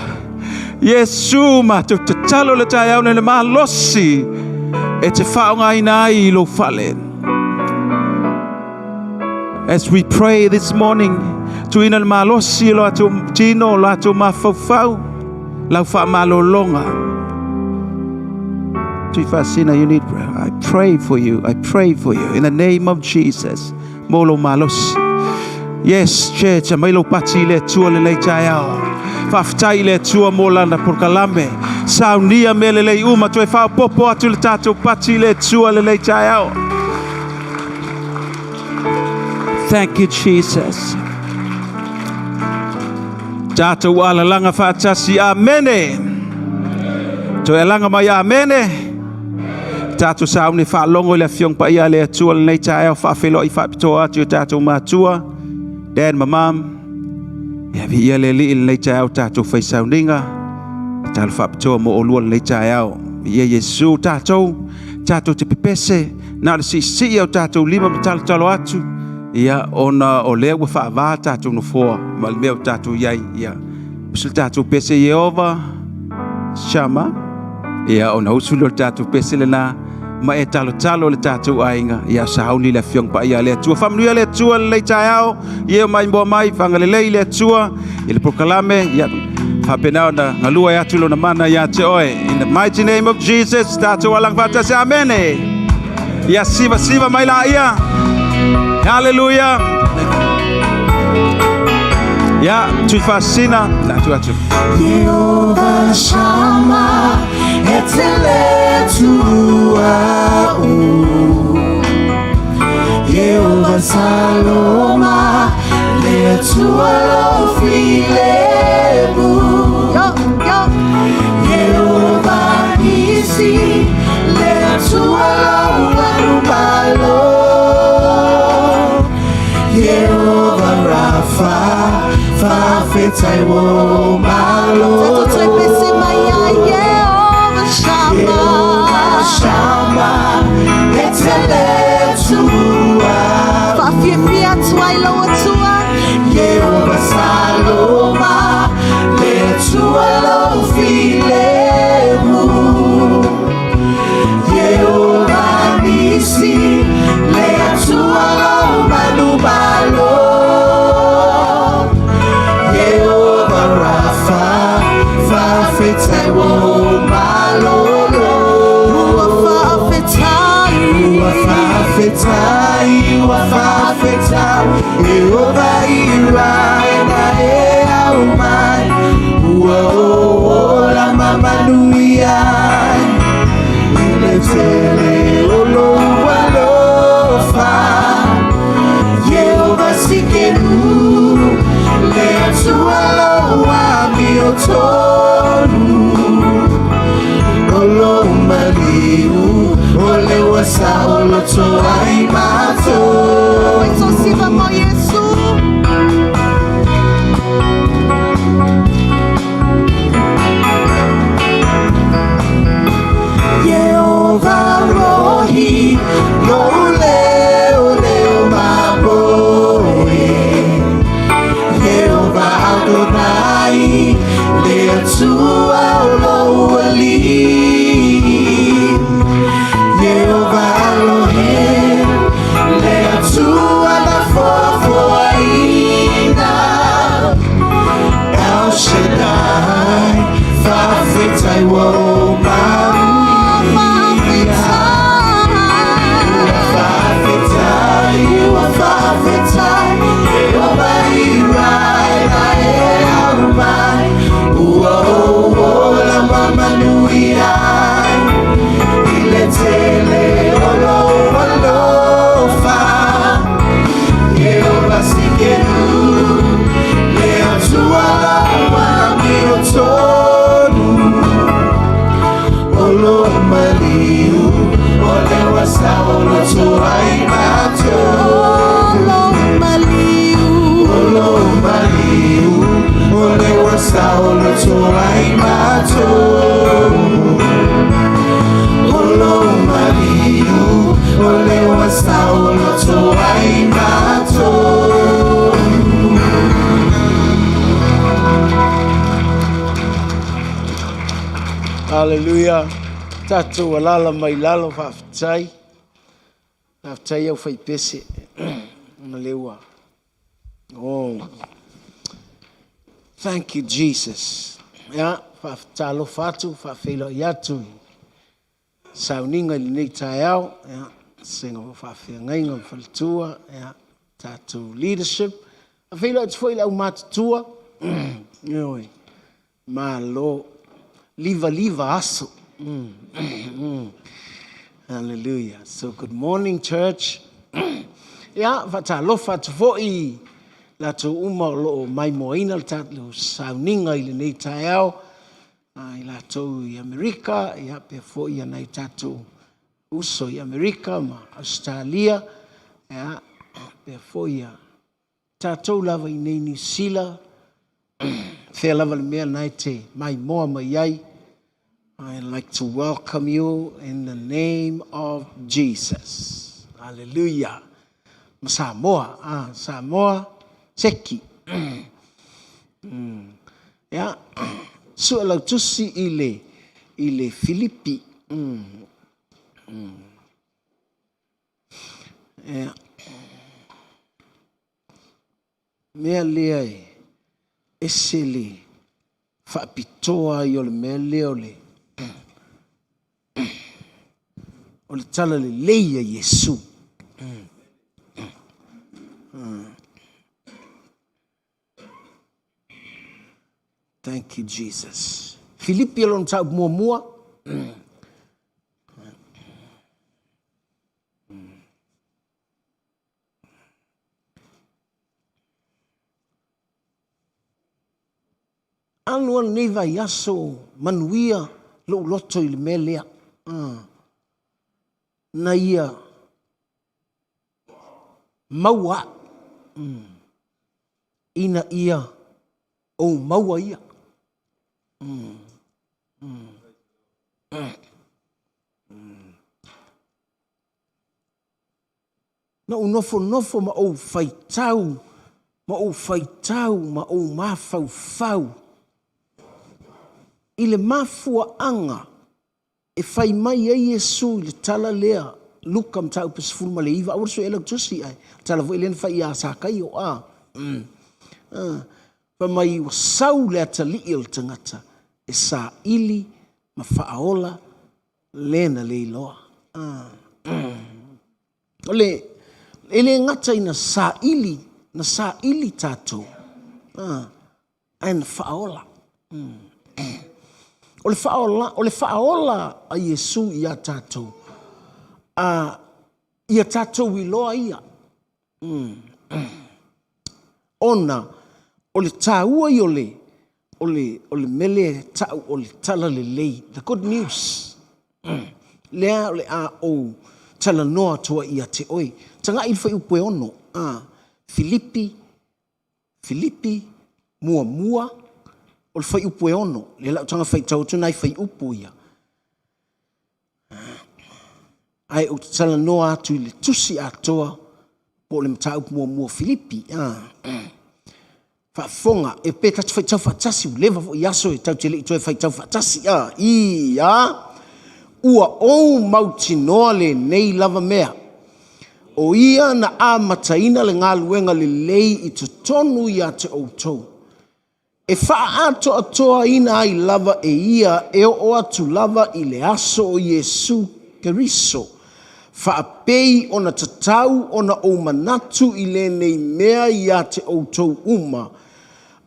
Iesu matou tatalo le taeao nei le malosi e te faaaogaina ai i lou fale. As we pray this morning, tuuina le malosi i lo latou tino, o latou mafaufau, lau faamalologa. Tuifaasisina, you need prayer. I pray for you. I pray for you in the name of Jesus. Mo lou malosi. Yes, church, aumai lou pati i le Atua lenei taeao. Faafetai i le Atua mo lana polokalame. Saunia mea lelei uma, toe faaopoopo atu le tatou pati i le Atua lenei taeao. Thank you, Jesus. Tatou alalaga faatasi, amene. Toe alaga mai, amene. Tatou sauni faalogo i le Afioga Paia a le Atua lenei taeao faafeiloai faapitoa atu i o tatou matua, dad ma mom. Ia viia le Alii lenei taeao tatou fai sauniga. Tatalo faapitoa mo olua lenei taeao. Viia Iesu tatou, tatou te pepese, na o le siisii o tatou lima ma talotalo atu. Ia, ona o lea ua faavā tatou nofoa ma le mea o tatou i ai. Ia, usu le tatou pese Ieova Shama, ia, ona usu lea o le tatou pese lena, ma e talotalo le tatou aiga, ia sauni le Afioga Paia a le Atua. Faamanuia le Atua lelei taeao, ia mai moa mai, whangalelei le Atua, i le prokalame, ia, faapena ona galue atu lona mana ia te oe. In the mighty name of Jesus, tatou alaga faatasi, amene. Ia siva siva mai la ia. Hallelujah. Ia, tuifasina, na tu atu. Yehova Shama eteletua u Yehova Saloma letua lo filebu Yo, yo. Yehova Nisi letua lo manubalo Yehova Rafa fafetai wo malo Tatou toe pese mai ai Yehova Shama. Yehova Shama eteletua Faafiafia atu ai lau Atua. Yehova Saloma letua lo filemu Yehova Nisi letua lo manubalo Yehova Rafa fafetai wo malolo Ua faafetai. Ua faafetai, ua faafetai, Yehova irai na e au mai. Ua ola mamanuia ai, i le tele o lou alofa. Yehova Tsidkenu, le Atua lou amiotonu. O lou maliu, o le ua saoloto ai matou. Oi siva mo Iesu. Yehova Rohi, lou leo leo mamoe. Yehova Adonai, le Atua o lou Alii. Yehova Elohim, le Atua na foafoaina. El Shaddai, fafetai wo manuia. Fafetai, ua fafetai, Yehova irai na e au mai. Ua ola mamanuia ai, i le tele o lou alofa. Yehova Tsidkenu, le Atua lou amiotonu. O lou maliu, o le ua saoloto ai matou. Lou maliu. O lou maliu, o le ua saoloto ai matou. O lou maliu, o le ua saoloto ai matou. Hallelujah. Tatou alala mai lalo faafetai. Faafetai au faipese. Ma le ua. Oh. Thank you, Jesus. Ia, faafetalofa atu, faafeiloai atu i sauniga i lenei taeao. Ia, sega o faafeagaiga ma faletua. Ia, tatou leadership. Faafeiloai atu foi i le aumatutua. Ioe. Malo. Liva liva aso. Hallelujah. So good morning, church. Ia, faatalofa atu foi latou uma o loo maimoaina le tatou sauniga i lenei taeao, i latou i Amerika, ia pea foi ia nai tatou uso i Amerika ma Australia, ia pea foi ia tatou lava i nei Niu Sila, fea lava le mea na e te maimoa mai ai. I'd like to welcome you in the name of Jesus. Hallelujah. ma Samoa, a, Samoa, Seki. Ia, Suelautusi i le, i le Filipi. Ia. Mea lea e ese le faapitoa ai o le mea lea o le o le talalelei a Iesu. Thank you, Jesus. Filipi o lona mataupu muamua. Alu a lenei vaiaso manuia lou loto i le mea lea. Na ia maua au ina ia ou maua ia. Na ou nofonofo ma ou faitau, ma ou faitau ma ou mafaufau i le mafuaaga e fai mai ai Iesu i le tala lea, Luka mataupu 19, aua le suia lau tusi ae tala foi lea na fai ia Sakaio, a. Fai mai ua sau le atalii o le tagata e saili ma faaola le na le iloa. O le, e le gata ina saili, na saili tatou, ae na faaola. O le faaola, o le faaola a Iesu ia tatou, a ia tatou iloa ia. Ona o le taua ia o le, o le, o le mea lea e tau o le talalelei, the good news. Lea o le a ou talanoa atu ai ia te oe. Tagai i le fuaiupu e 6, a, Filipi, Filipi muamua, o le fuaiupu e 6. Lea la ou taga faitau atu nai fuaiupu ia. Ae ou te talanoa atu i le tusi atoa po o le mataupu muamua o Filipi. Faafofoga, e pe ta te faitau faatasi, ua leva foi aso e tatou te le i toe faitau faatasi. I, a, ua ou mautinoa lenei lava mea, o ia na amataina le galuega lelei i totonu ia te outou. E faaatoatoaina ai lava e ia e oo atu lava i le aso o Iesu Keriso, faapei ona tatau ona ou manatu i lenei mea ia te outou uma,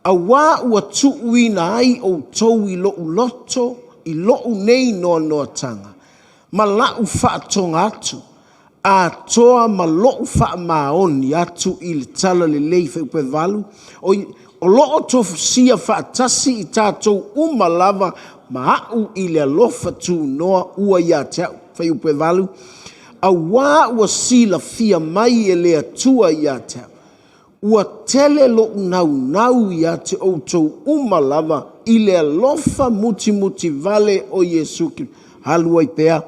auā ua tuuina ai outou i loʻu loto i loʻu nei noanoatanga, ma laʻu faatoga atu, atoa ma loʻu faamaoni atu i le talalelei fuaiupu 8, oi, o lo o tofusia faatasi i tatou uma lava ma aʻu i le alofa tunoa ua ia te aʻu fuaiupu 8, auā ua silafia mai e le Atua ia te aʻu, Ua tele loʻu naunau ia te outou uma lava i le alofa mutimuti wale o Iesu Keriso. Alu ai pea,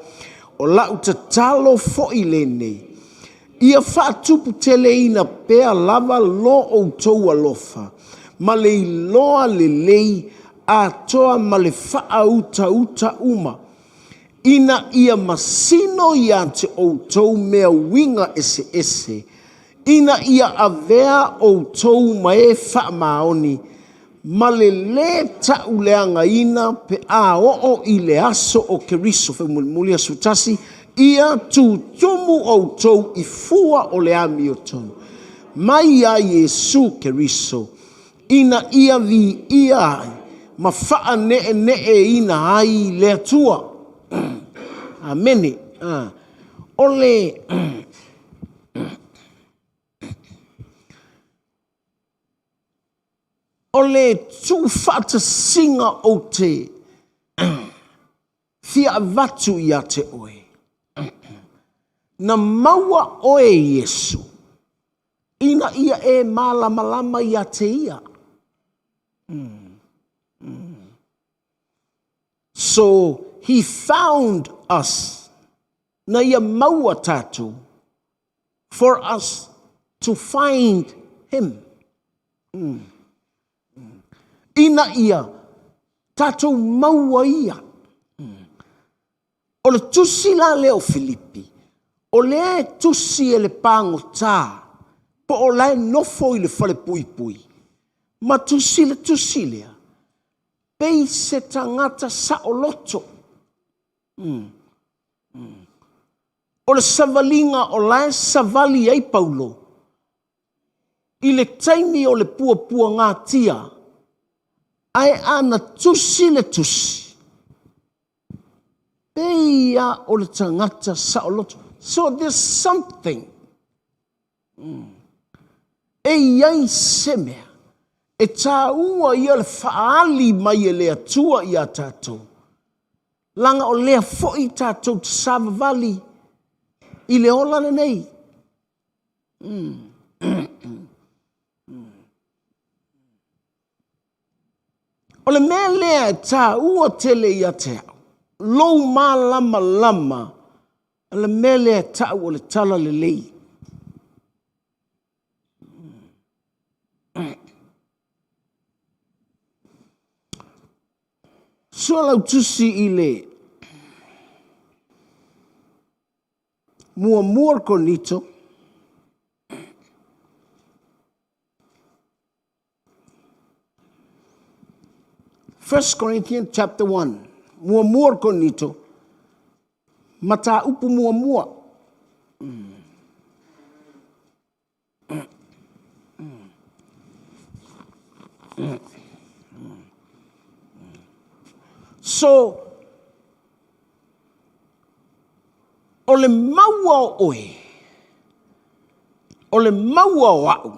o laʻu tatalo foʻi lenei, ia faatuputeleina pea lava lo outou alofa ma le iloa lelei atoa ma le faautauta uma, ina ia masino ia te outou mea uiga eseese, ina ia avea outou ma e faamaoni, ma le lē taʻuleagaina pe a oo i le aso o Keriso, faamulimuli aso 1, ia tutumu outou i fua o le amiotonu, mai iā Iesu Keriso, ina ia viia ai ma faaneeneeina ai le Atua. Amene. O le O le tuufaatasiga ou te fia avatu ia te oe, na maua oe Iesu, ina ia e malamalama ia te ia. So he found us, na ia maua tatou, for us. To find him. Mm. Mm. Ina ia tatou maua ia. Mm. O le tusi la lea o Filipi, o lea e tusi e le pagotā, po o la e nofo i le falepuipui, ma tusi le tusi lea, pei se tagata saoloto. Mm. Mm. O le savaliga o la e savali ai Paulo, i le taimi o le puapuagatia, ae ana tusi le tusi, pei a o le tagata saoloto. So there's something. Mm. E i ai se mea e tāua ia le faaali mai e le Atua iā tātou. Laga o lea foi tātou te savavali i le ola lenei. Mm. O le mea lea e tāua tele ia te au, lou mālamalama, o le mea lea e ta'u o le talalelei. Sua lau tusi i le muamua o le Korinito, First Corinthians chapter 1. Muamua o le Korinito, mataupu muamua. Mm. So, o le maua o oe, o le maua o a'u,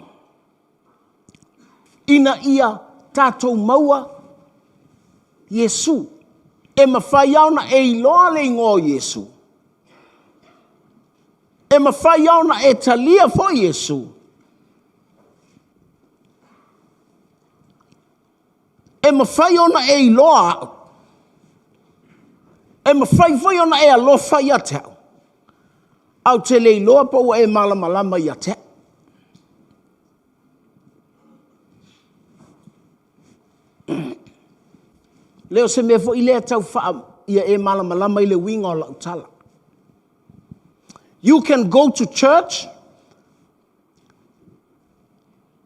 ina ia tatou maua Iesu. E mafai lava ona e iloa le igoa o Iesu. E mafai lava ona e talia foi Iesu. E mafai ona e iloa a'u. E mafai foi ona e alofa ia te a'u. Ae ou te le iloa po ua e malamalama ia te a'u. Le o se mea foi lea tau faa ia e malamalama i le uiga o lau tala. You can go to church.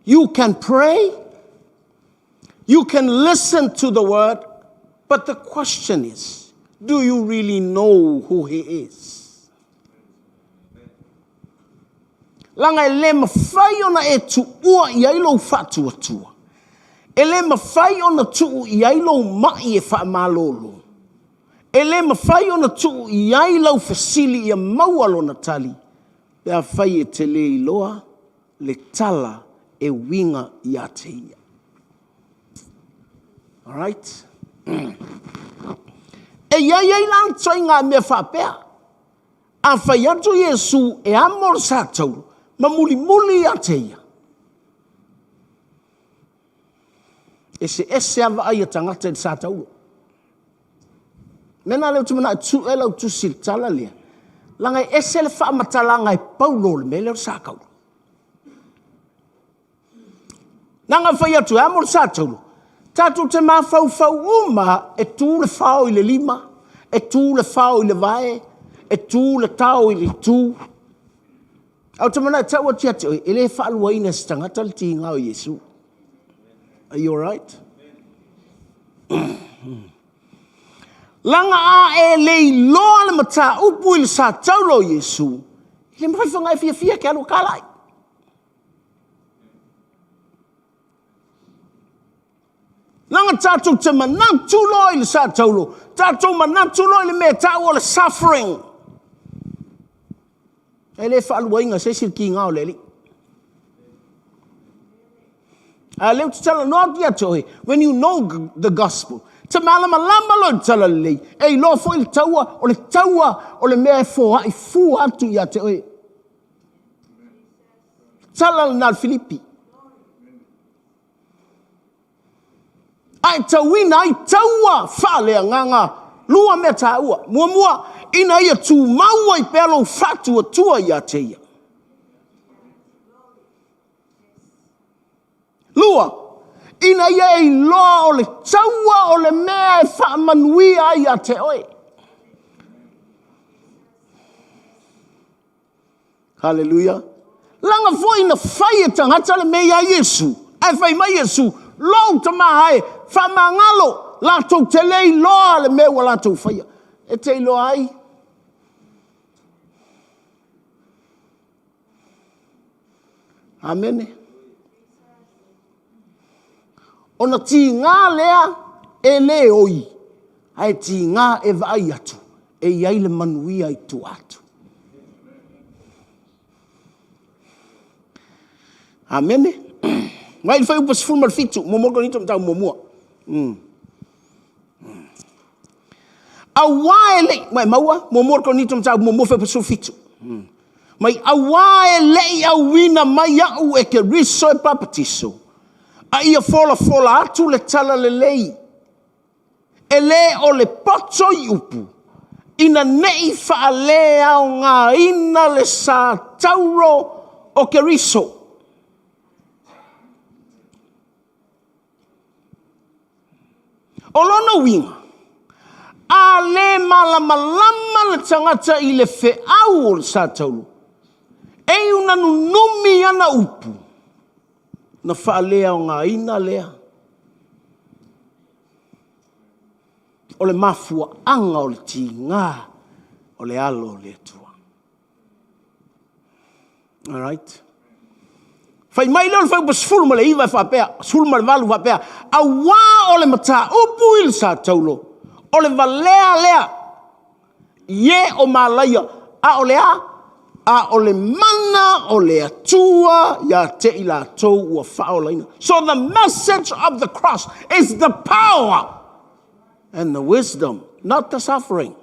You can pray. You can listen to the word. But the question is, do you really know who he is? Laga e le mafai ona e tuua i ai lou faatuatua. E le mafai ona tuu i ai lou mai e faamalolo. E le mafai ona tuu i ai lau fesili ia maua lona tali, pe afai e te le iloa le tala e uiga ia te ia. Alright? E i ai ai la ituaiga mea faapea. A fai atu Iesu e amo le satauro ma mulimuli ia te ia. Eseese a vaai a tagata i le satauro. Mea na lea ou te manao e tue lau tusi i le tala lea. Laga e ese le faamatalaga e Paulo o le mea lea o le satauro. Leaga fai atu e amo le satauro. Tatou te mafaufau uma e tu le fao i le lima, e tu le fao i le vae, e tu le tao i le itu. Ae ou te manao e tau atu ia te oe, e le faaluaina e se tagata le tiga o Iesu. Are you alright? Laga a e le iloa le mataupu i le satauro o Iesu, e le mafai fana e fiafia ke alu kalai. Laga tatou te manatu loa i le satauro, tatou manatu loa i le mea e ta'u o le suffering. E le faaluaina e se isi le tiga o le Alii. A lea ou te talanoa atu ia te oe, when you know the gospel, te malamalama loa i le talalelei, e iloa foi le taua, o le taua o le mea e foai fua atu ia te oe. Tala lena a le Filipi. Ae tauina ai taua faaleagaga lua mea taua. Muamua, ina ia tumau ai pea lou faatuatua ia te ia. Lua, ina ia e iloa o le taua o le mea e faamanuia ai ia te oe. Haleluia. Leaga foi na fai e tagata le mea iā Iesu, ae fai mai Iesu, lou tama e, faamagalo, latou te le iloa le mea ua latou faia. E te iloa ai? Amene. Ona tiga lea e le oi, ae tiga e vaai atu e i ai le manuia i tua atu. Amene. Mai le fuaiupu 17, muamua Korinito mataupu muamua. Auā e le i, mai maua, muamua Korinito mataupu muamua fuaiupu 17. Mai auā e le i auina mai au e Keriso e papatiso, a ia folafola atu le talalelei, e le o le poto i upu, ina ne i faaleaogaina le sa tauro o Keriso. O lona uiga, a le malamalama le tagata i le feau o le sa taulu, e iu na nunumi ana upu, na faaleaogaina lea o le mafuaaga o le tiga o le alo o le Atua. Alright. Fai mai lea o le fuaiupu 19 e faapea, 18 faapea, auā o le mataupu i le sa taulo, o le valea lea i e o malaia, a o le a? A o le mana o le Atua ia te i latou ua faaolaina. So the message of the cross is the power and the wisdom, not the suffering.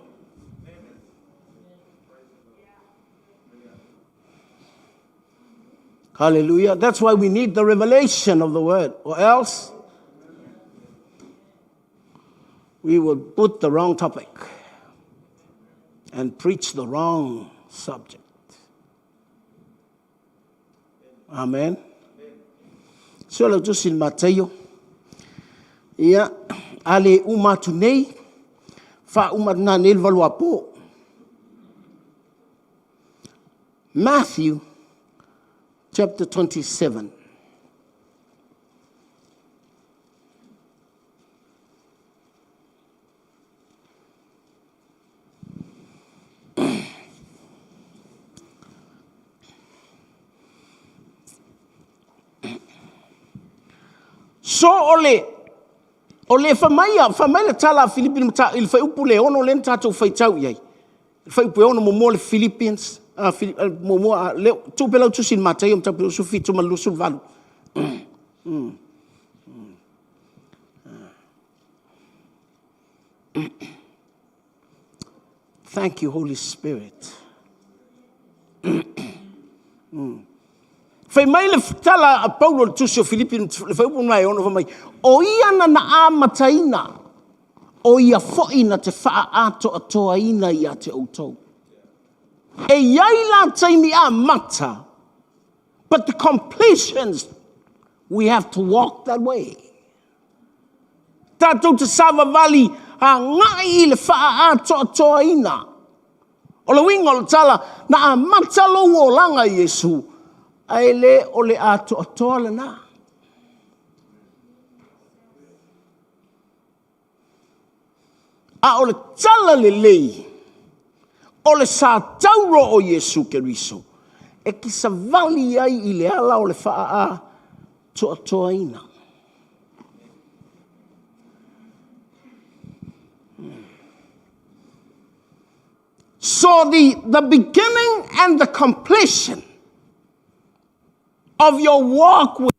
Hallelujah. That's why we need the revelation of the word, or else we will put the wrong topic and preach the wrong subject. Amen. So lau tusi i le Mataio, ia, a le uma atu nei, faauma atu nei le valuapo. Matthew chapter 27. So o le o le fai mai, fai mai le tala a Filipi i le fuaiupu le 6 lea na tatou faitau i ai. Le fuaiupu e 6 muamua le Philippians, muamua, le, tuu pea lau tusi i le Mataio mataupu 27 ma le 28. Thank you, Holy Spirit. Fai mai le tala a Paulo le tusi o Filipi le fuaiupu mai ono fai mai, o ia na na amataina, o ia foi na te faaatoatoaina ia te outou. E i ai la taimi amata, but the completions, we have to walk that way. Tatou te savavali agai i le faaatoatoaina. O le uiga o le tala, na amata lou olaga i Iesu, ae le o le atoatoa lena. A o le tala lelei, o le sa tauro o Iesu Keriso, e te savali ai i le ala o le faaatoatoaina. So the beginning and the completion of your walk with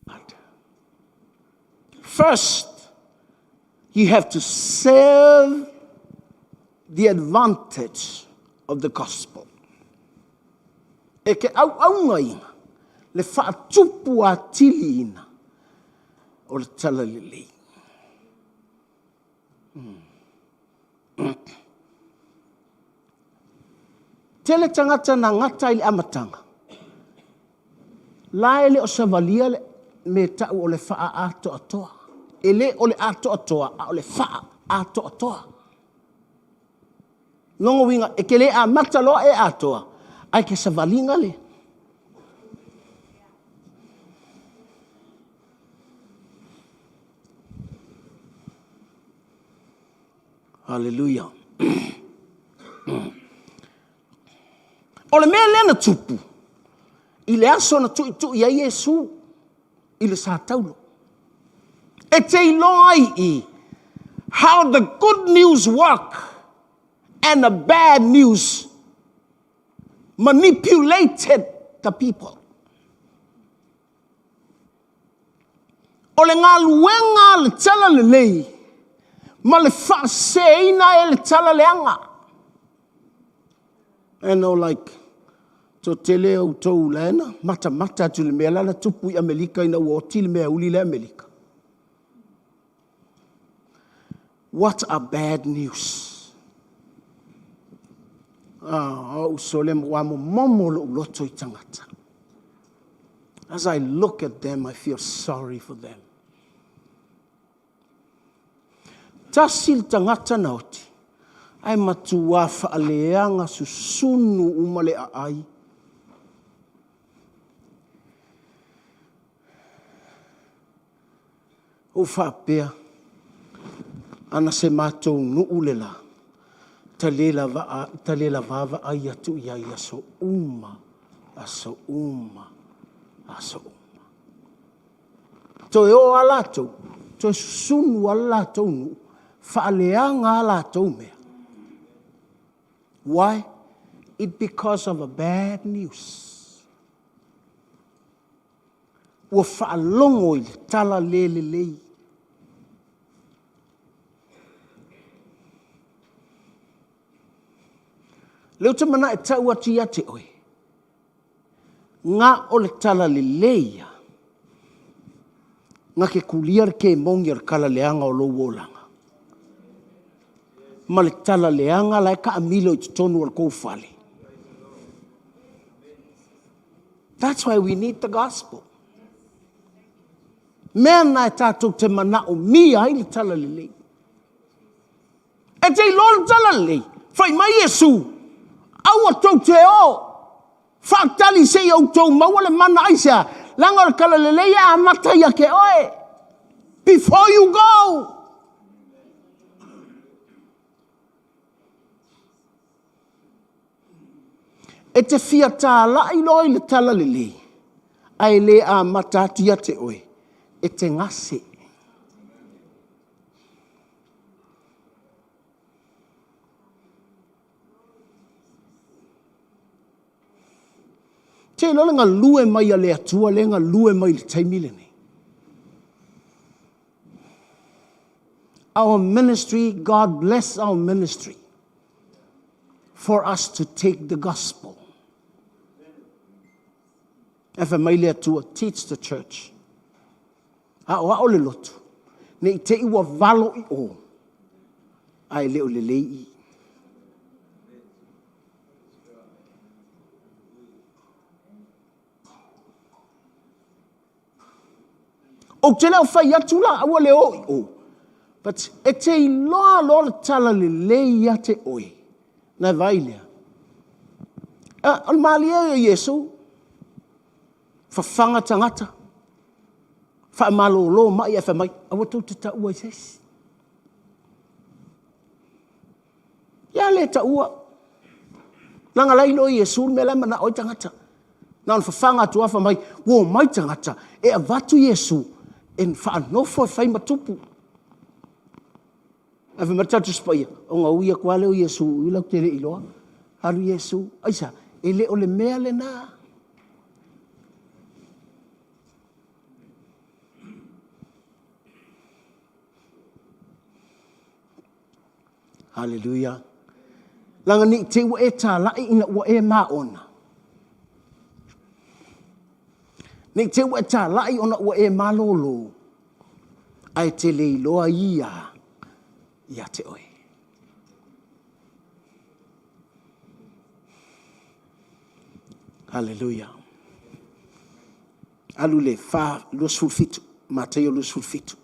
God, first, you have to serve the advantage of the gospel. E ke auaunga ina, le faatupu atili ina o le tala lelei. Tele tagata na gata i le amataga, la e le o savalia le mea e ta'u o le fa'aatoatoa. E lē o le atoatoa, a o le fa'aatoatoa. Lona uiga, e te lē amata loa e atoa, ae te savaliga le. Haleluia. O le mea lea na tupu i le aso na tu'itu'i ai Iesu i le sa taulo. E te iloa ai i how the good news work and the bad news manipulated the people. O le galuega a le tala lelei ma le faaseseina e le tala leaga. And no like, toatele o outou la e na matamata atu i le mea la na tupu i Amelika ina ua oti le meauli lea Amelika. What a bad news. Ah, ou sole ua momomo lo'u loto i tagata. As I look at them, I feel sorry for them. Tasi le tagata na oti, ae matuā faaleaga susunu uma le aai. Ou faapea, Ana se matou nuu le la, ta le lava, ta le lava vaai atu i ai aso uma, aso uma, aso uma. Toe o lava latou, toe susunu lava le latou nuu, faaleaga a latou mea. Why? It because of a bad news. Ua faalogo i le tala le lelei. Lea ou te mana'e tau atu ia te oe, na o le tala lelei ia, na te kulia le kemogi o le tala leaga o lou olaga, ma le tala leaga la e taamilo i totonu o le tou fale. That's why we need the gospel. Mea na e tatou te manaomia ai le tala lelei. E te iloa le tala lelei, fai mai Iesu, aua tou te o, faatali se i outou maua le mana aisea, leaga o le tala lelei e amata ia te oe. Before you go. E te fia tāla'i loa i le tala lelei, ae le amata atu ia te oe, e te gase. Te iloa le galue mai a le Atua lea e galue mai i le taimi lenei. Our ministry, God bless our ministry for us to take the gospel. E fai mai le Atua, teach the church. Aoao le lotu, ne i te i ua valo i o, ae le o lelei i. Ou te le o fai atu la aua le o i o, but e te iloa loa le tala lelei ia te oe, na e vaai lea. Ah, o le malie o Iesu, fafaga tagata, faamalolo mai ae fai mai, aua tou te taua i se isi. Ia le taua. Leaga la e iloa e Iesu le mea la e manao ai tagata. Na ona fafaga atu lava fai mai, ua omai tagata e avatu Iesu e faanofo e fai ma tupu. Ae fai mai le Tatou Tusi Paia, ona ui atu lava lea o Iesu i latou te le iloa. Alu Iesu, aisea? E le o le mea lena. Haleluia. Leaga ne i te i ua e tāla'i ina ua e māona. Ne i te i ua e tāla'i ona ua e malōlō, ae te le iloa ia ia te oe. Haleluia. Alu le 4, 27, Mataio 27.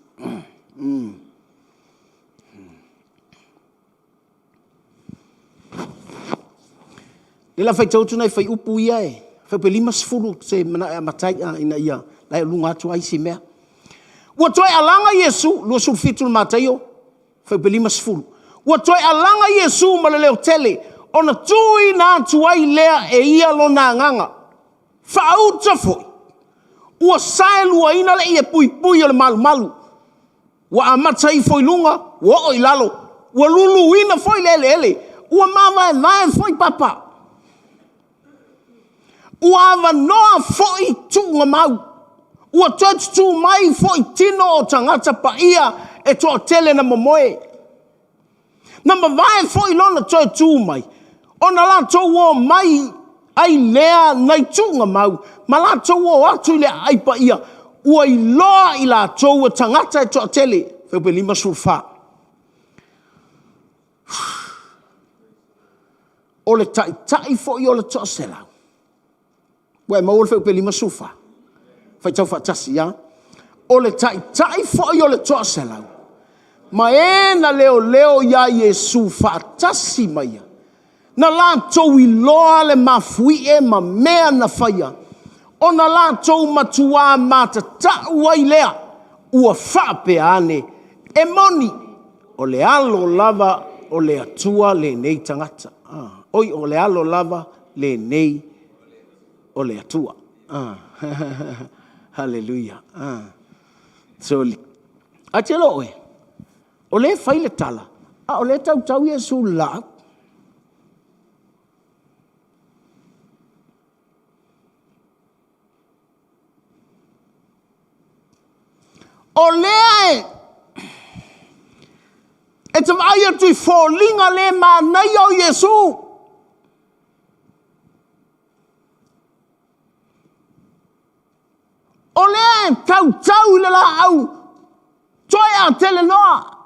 Le la faitau atu nai fuaiupu ia e fuaiupu e 50 se manao e amata ai ina ia la e luga atu ai isi mea. Ua toe alaga Iesu, 27 o Mataio, fuaiupu e 50. Ua toe alaga Iesu ma le leotele ona tuuina atu ai lea e ia lona agaga. Faauta foi, ua saeluaina le ie puipui o le malumalu, ua amata ifo i luga ua oo i lalo, ua luluina foi le eleele, ua mavaevae foi papa, ua avanoa foi tuugamau, ua toe tutu mai foi tino o tagata paia e toatele na momoe. Na mavae foi lona toe tu mai, ona latou omai ai lea nai tuugamau ma latou o atu i le aai paia, ua iloa i latou e tagata e toatele. Fuaiupu 54. O le taitai foi o le toaselau, ua e maua le fuaiupu 54? Faitau faatasi a. O le taitai foi o le toaselau, ma e na leoleo ia Iesu faatasi ma ia, na latou iloa le mafuie ma mea na faia, ona latou matua matatau ai lea, ua faapea ane, e moni, o le Alo lava o le Atua lenei tagata. Oi, o le Alo lava lenei o le Atua. Haleluia. So, ae te iloa ʻoe, o lea e fai le tala, a o lea e tautau Iesu i le laau. O lea e te vaai atu i foliga le manaia o Iesu. O lea e tautau i le laau toe a telenoa.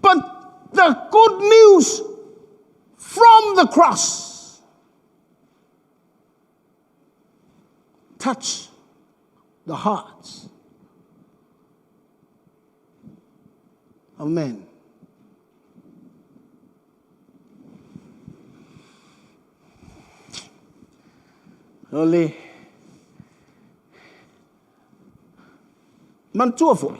But the good news from the cross touch the hearts of men. O le manatua foi,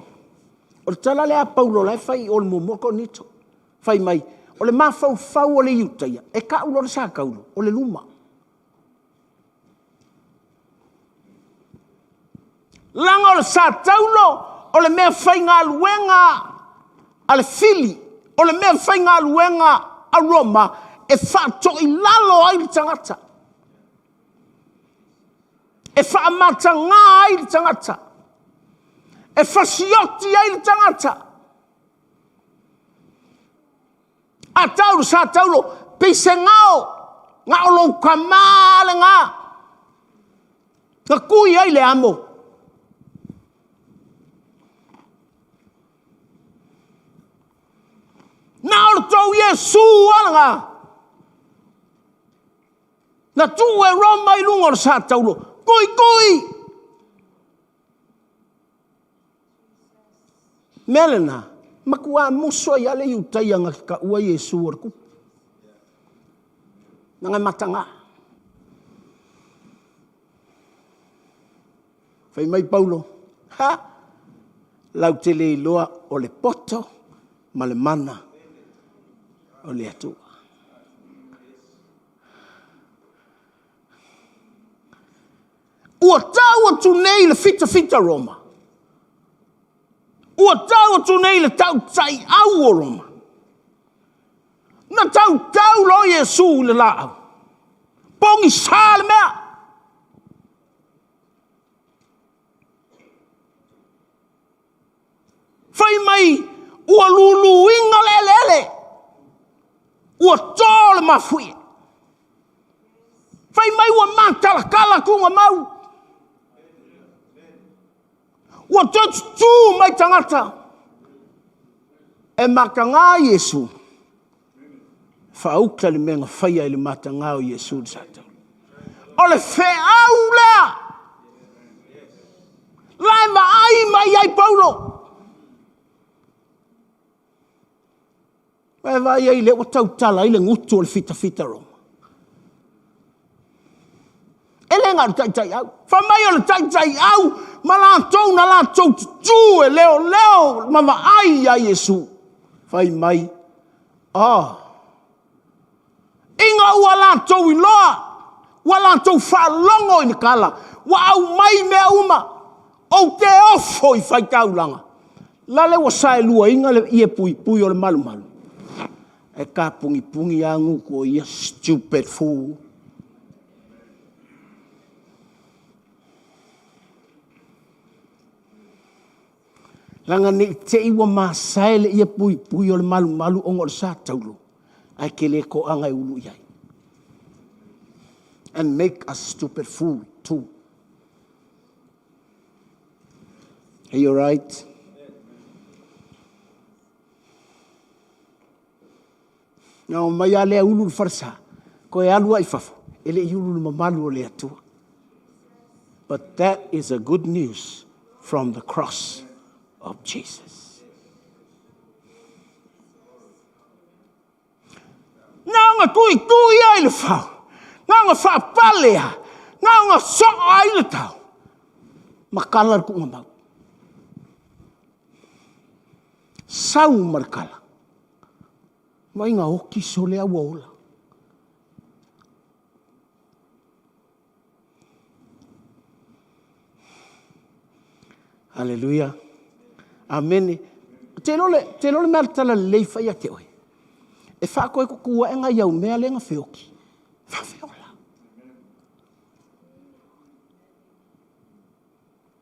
o le tala lea a Paulo la e fai i o i le muamua Korinito, fai mai, o le mafaufau o le Iutaia, e tau loa le sa taulo, o le luma. Leaga o le sa taulo o le mea faigaluega a le fili, o le mea faigaluega a Roma e faatoilalo ai le tagata, e faamataga ai le tagata, e fasioti ai le tagata. A tau le sa taulo, pei se gao, na o lou tama lena, na tui ai le amo. Na o le tou Iesu lava lena, na tuu e Roma i luga o le sa taulo, tuitui! Mea lena, matua musu ai lava le Iutaia na te taua Iesu o le tupu. Leaga e mataga. Fai mai Paulo, ha! Latou te le iloa o le poto ma le mana o le Atua. Ua tau atu nei le fitafita Roma, ua tau atu nei le tautaiau o Roma. Na tautau loa Iesu i le laau, pogisa le mea. Fai mai ua luluina le eleele, ua to le mafuie. Fai mai ua matalatala tuugamau, ua toe tutu mai tagata e mataga Iesu. Faauta le mea na faia i le matagā o Iesu i le Sataua. O le feau lea! La e vaai mai ai Paulo. E vaai ai lea ua tautala ai le gutu o le fitafita Roma. E le na o le taitaiau. Fai mai o le taitaiau ma latou na latou tutū e leoleo ma vaai ia Iesu. Fai mai, oh, ina ua latou iloa, ua latou faalogo i le tala, ua aumai mea uma, ou te ofo i faitaulaga. Lale ua saeluaina le ie puipui o le malumalu, e tapunipuni lava gutu o ia, stupid fool. Leaga ne i te i ua masae le ie puipui o le malumalu ona o le sa taulo, ae tele toaga e ulu i ai. And make a stupid fool too. Are you right? Na o mai a lea ulu le falesa, koe alu ai fafo, e le i ulu le mamalu o le Atua. But that is a good news from the cross of Jesus. Na ona tuitui ai le fao, na ona faapale a, na ona soa ai le tau, ma kala le tuugamau. Sau ma le kala. Vaaiga oti sole a ua ola. Haleluia. Amene. Te iloa le, te iloa le mea tala lelei fai ia te oe. E faatoe tutu ae nai au mea lea na feoti. Faafeola.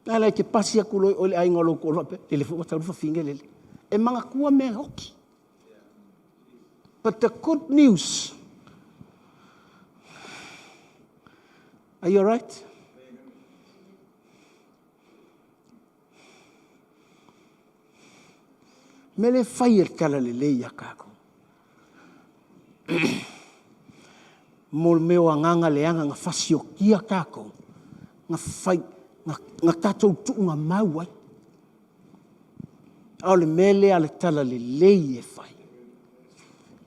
Na ala e te pasi atu loa i oe le aiga o lou toalua faapea, lele foi ua tau le fafine lele. E manatua mea oti. But the good news, are you alright? Mea le fai e le tala lelei ia kākou. Mo le mea o agaga leaga na fasiokia kākou, na fai, na, na tātou tuugamau ai. A o le mea lea a le talalelei e fai,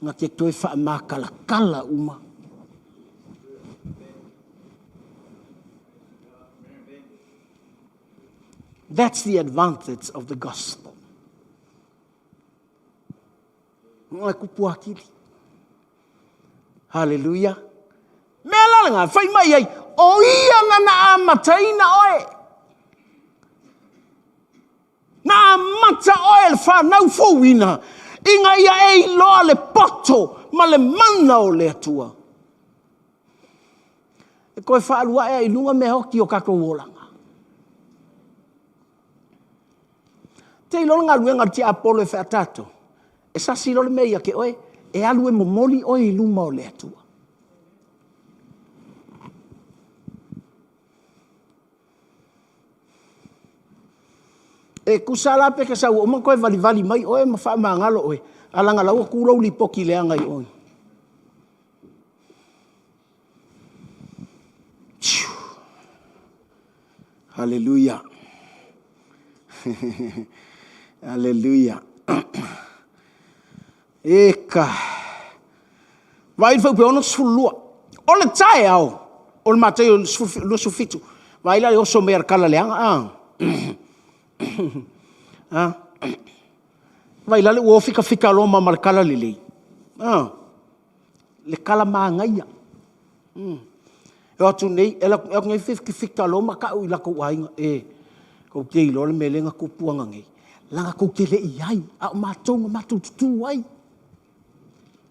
na te toe faamakalakala uma. That's the advantage of the gospel. Ngā kupu akili. Hallelujah. Mea la lena, fai mai ai, o ia na na amataina oe. Na amata oe le whanau fouina, ina ia e iloa le poto ma le mana o le Atua. E koe whaalua ea i lunga mea hoki o kakou olaga. Te iloa le galuega a le tiapolo e featato, e sasi loa le mea ia te oe, e alu e momoli oe i luma o le Atua. E tusa la pe ke sau uma koe valivali mai oe ma faamagalo oe, a laga la ua tu lou lipoti leaga i oe. Haleluia. Haleluia. E ka. Vaai le fuaiupu e 62. O le taeao o le Mataio 27. Vaai la le oso mai a le kala leaga. Ah. Ah. Vaai la le ua ofikafika Roma ma le kala lelei. Ah. Le kala māgaia. Mm. E o atu nei, e atu nei fikafika Roma ka'u i lakou aiga, e, kou te iloa le mea lea na tupu ana nei. Laga kou te le i ai, a o matou na matou tutū ai.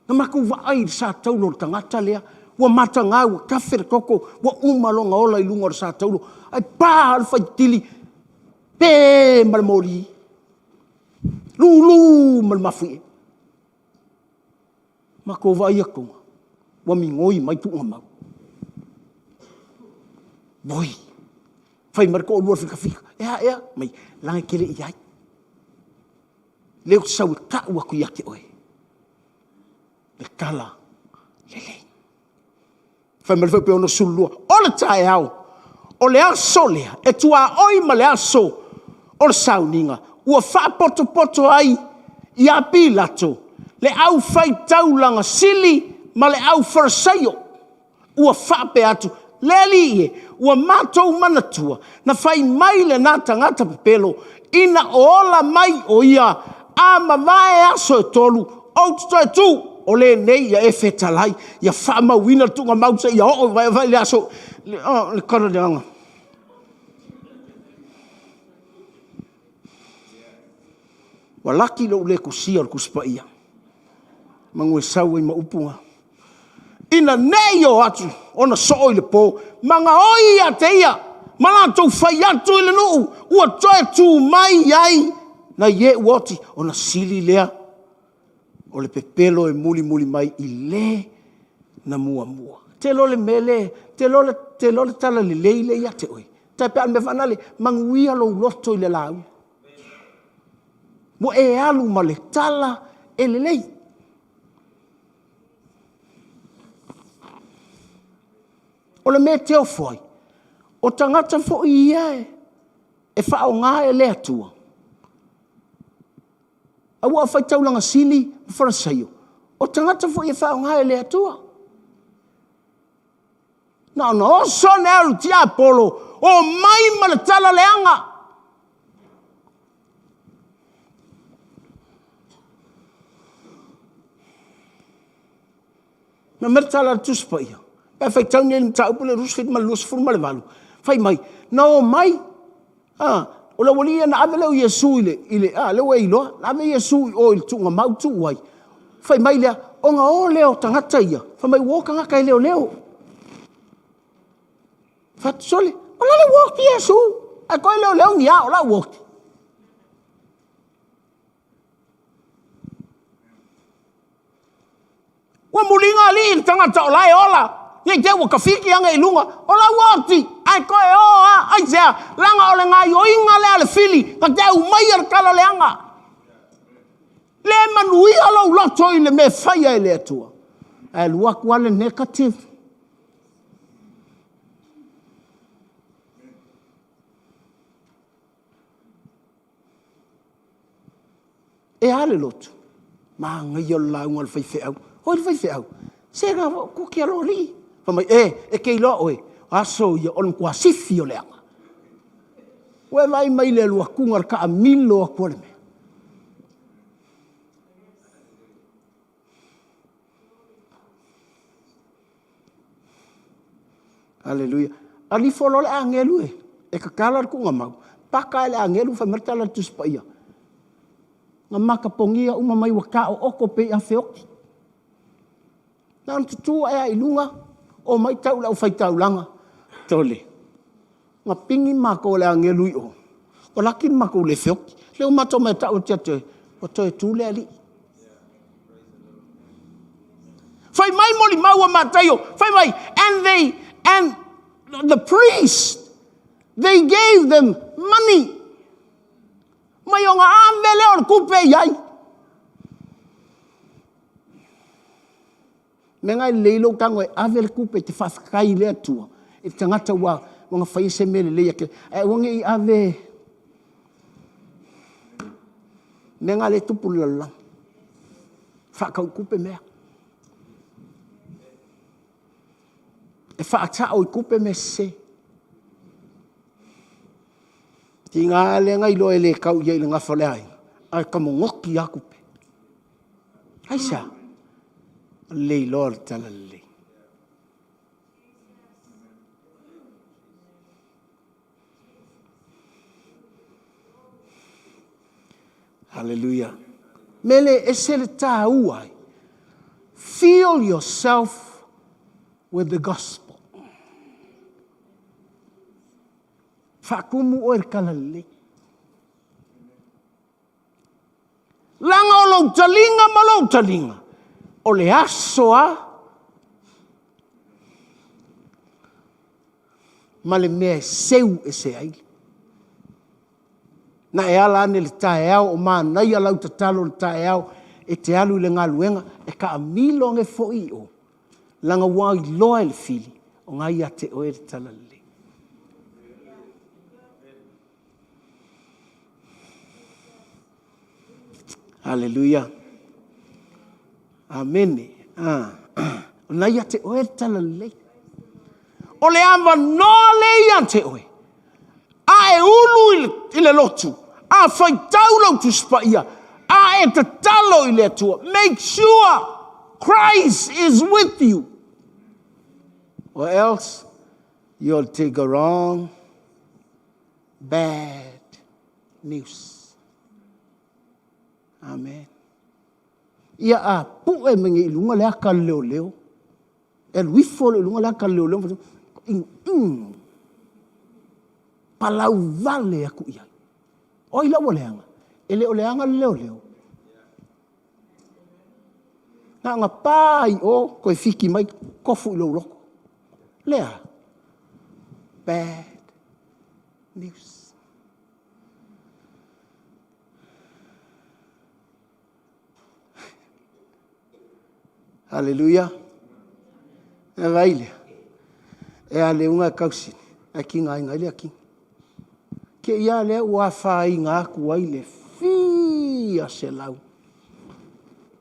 Na matou vaai i le sa taulo o le tagata lea, ua matagā, ua tafe le toto, ua uma lona ola i luga o le sa taulo, ae pa le faitili, pē ma le moli, lūlū ma le mafuie. Matou vaai atu, ua migoi mai tuugamau. Oi, fai mai le toalua o le fikafika, e a ea? Mai, leaga e te le i ai. Lea ou te sau e tau atu ia te oe le tala. Lelei. Fai mai le fuaiupu 62, o le taeao, o le aso lea, e tuaoi ma le aso o le sauniga, ua faapotopoto ai ia Pilato le aufaitaulaga sili ma le aufarisaio, ua faapea atu, Le Alii e, ua matou manatua, na fai mai lena tagata pepelo, ina o ola mai o ia, a mavae aso e tolu, ou te toe tu. O lenei ia e fetalai, ia faamauina le tuugamau seia oo i le aso, o le tala leaga. Ua laki lou le tusia o le Tusi Paia, semeamanu e sau ai ma upu na. Ina ne i o atu ona soo i le po ma gaoi ia te ia ma latou fai atu i le nuu, ua toe tu mai ai nai e ua oti, ona sili lea o le pepelo e mulimuli mai i le na muamua. Ou te iloa o le mea lea, ou te iloa o le talalelei lea ia te oe. E tai pei lava o le mea foi lele, manuia lou loto i le lauga, ua e alu ma le tala e lelei. O le mea e te ofo ai, o tagata foi ia e faaaoga e le Atua, aua o faitaulaga sili ma Farisaio, o tagata foi e faaaoga e le Atua. Na ona oso ane lava o le tiapolo, omai ma le tala leaga. Fai mai le tala a le Tusi Paia, pe a faitau nei i le mataupu lea i le 27 ma le 28, fai mai, na omai, o le aualii ia na ave lea o Iesu i le, a lea ua e iloa, na ave Iesu i o i le tuugamau tuu ai, fai mai lea, ona o lea o tagata ia, fai mai ua o tagata e leoleo. Fai atu, sole, o lale ua oti Iesu, ae toe leoleo ni a o la e ua oti. Ua muliga alii i le tagata o la e ola, ne i te i ua tafiti ane i luga, o la ua oti, ae toe o lava. Aisea? Leaga o le gaoioiga lea a le fili na te aumaia le tala leaga. Le manuia lou loto i le mea e faia e le Atua, ae alu atu lava le negative. E a le lotu? Manaia o le lauga a le faifeau. O ai le faifeau? Se na kuki a lou alii. Fai mai, e, e te iloa oe, o aso ia o le matua sifi o le aga. Ua e vaai mai i le alu atuga o le taamilo atu o le mea. Aleluia. Alu ifo loa le agelu e tatala le tuugamau, paka lava e le agelu fai mai le tala a le Tusi Paia, na matapogia uma mai ua taoto pei afe oti. Na ona tutu ae lava i luga, omai tau i le aufaitaulaga, sole, na pigi matou e le agelu i o, ua laki le matou le feoti. O lea ua matou omai e tau atu ia te oe, ua toe tu le alii. Fai mai molimau a Mataio, fai mai, and they, and the priest, they gave them money. Mai ona ave lea o le tupe i ai. Mea na e lelei lou tago e ave le tupe e te faafetai i le Atua i le tagata ua na faia se mea lelei ia te oe, ae aua ne i ave mea na lea e tupu i le lalolagi, faatau tupe mea. E faasao i tupe mea sese. Tiga lea na iloa e le tau i ai i le gafa o le aiga, ae tamogoki lava tupe. Aisea? Le iloa o le talalelei. Hallelujah. Mele ese le tāua ai. Feel yourself with the gospel. Faatumu oe i le talalelei. Leaga o lou taliga ma lou taliga, o le aso a ma le mea e seu ese ai. Na e ala ane i le taeao o manaia lau tatalo i le taeao e te alu i le galuega, e taamilo ane foi i o. Leaga ua iloa e le fili, o na ia te oe le talalelei. Haleluia. Amene. Ah. O na ia te oe le talalelei. O le avanoa le ia te oe. A e ulu i le lotu, a faitau lau Tusi Paia, a e tatalo i le Atua, make sure Christ is with you. Or else you'll take a wrong bad news. Amen. Ia a pu'e mai nei i luga le aka a le leoleo, e alu ifo loa i luga le aka a le leoleo, palau vale aku i ai. O ai la ua leaga? E le o leaga le leoleo. Na ona pa i o, toe fiki mai, tofu i lou loto. Lea, bad news. Haleluia. E vai lea. E a le unga e kausini, ae kinga ai ngai le akini. Ke ia lea ua afaina aku ai le fia selau,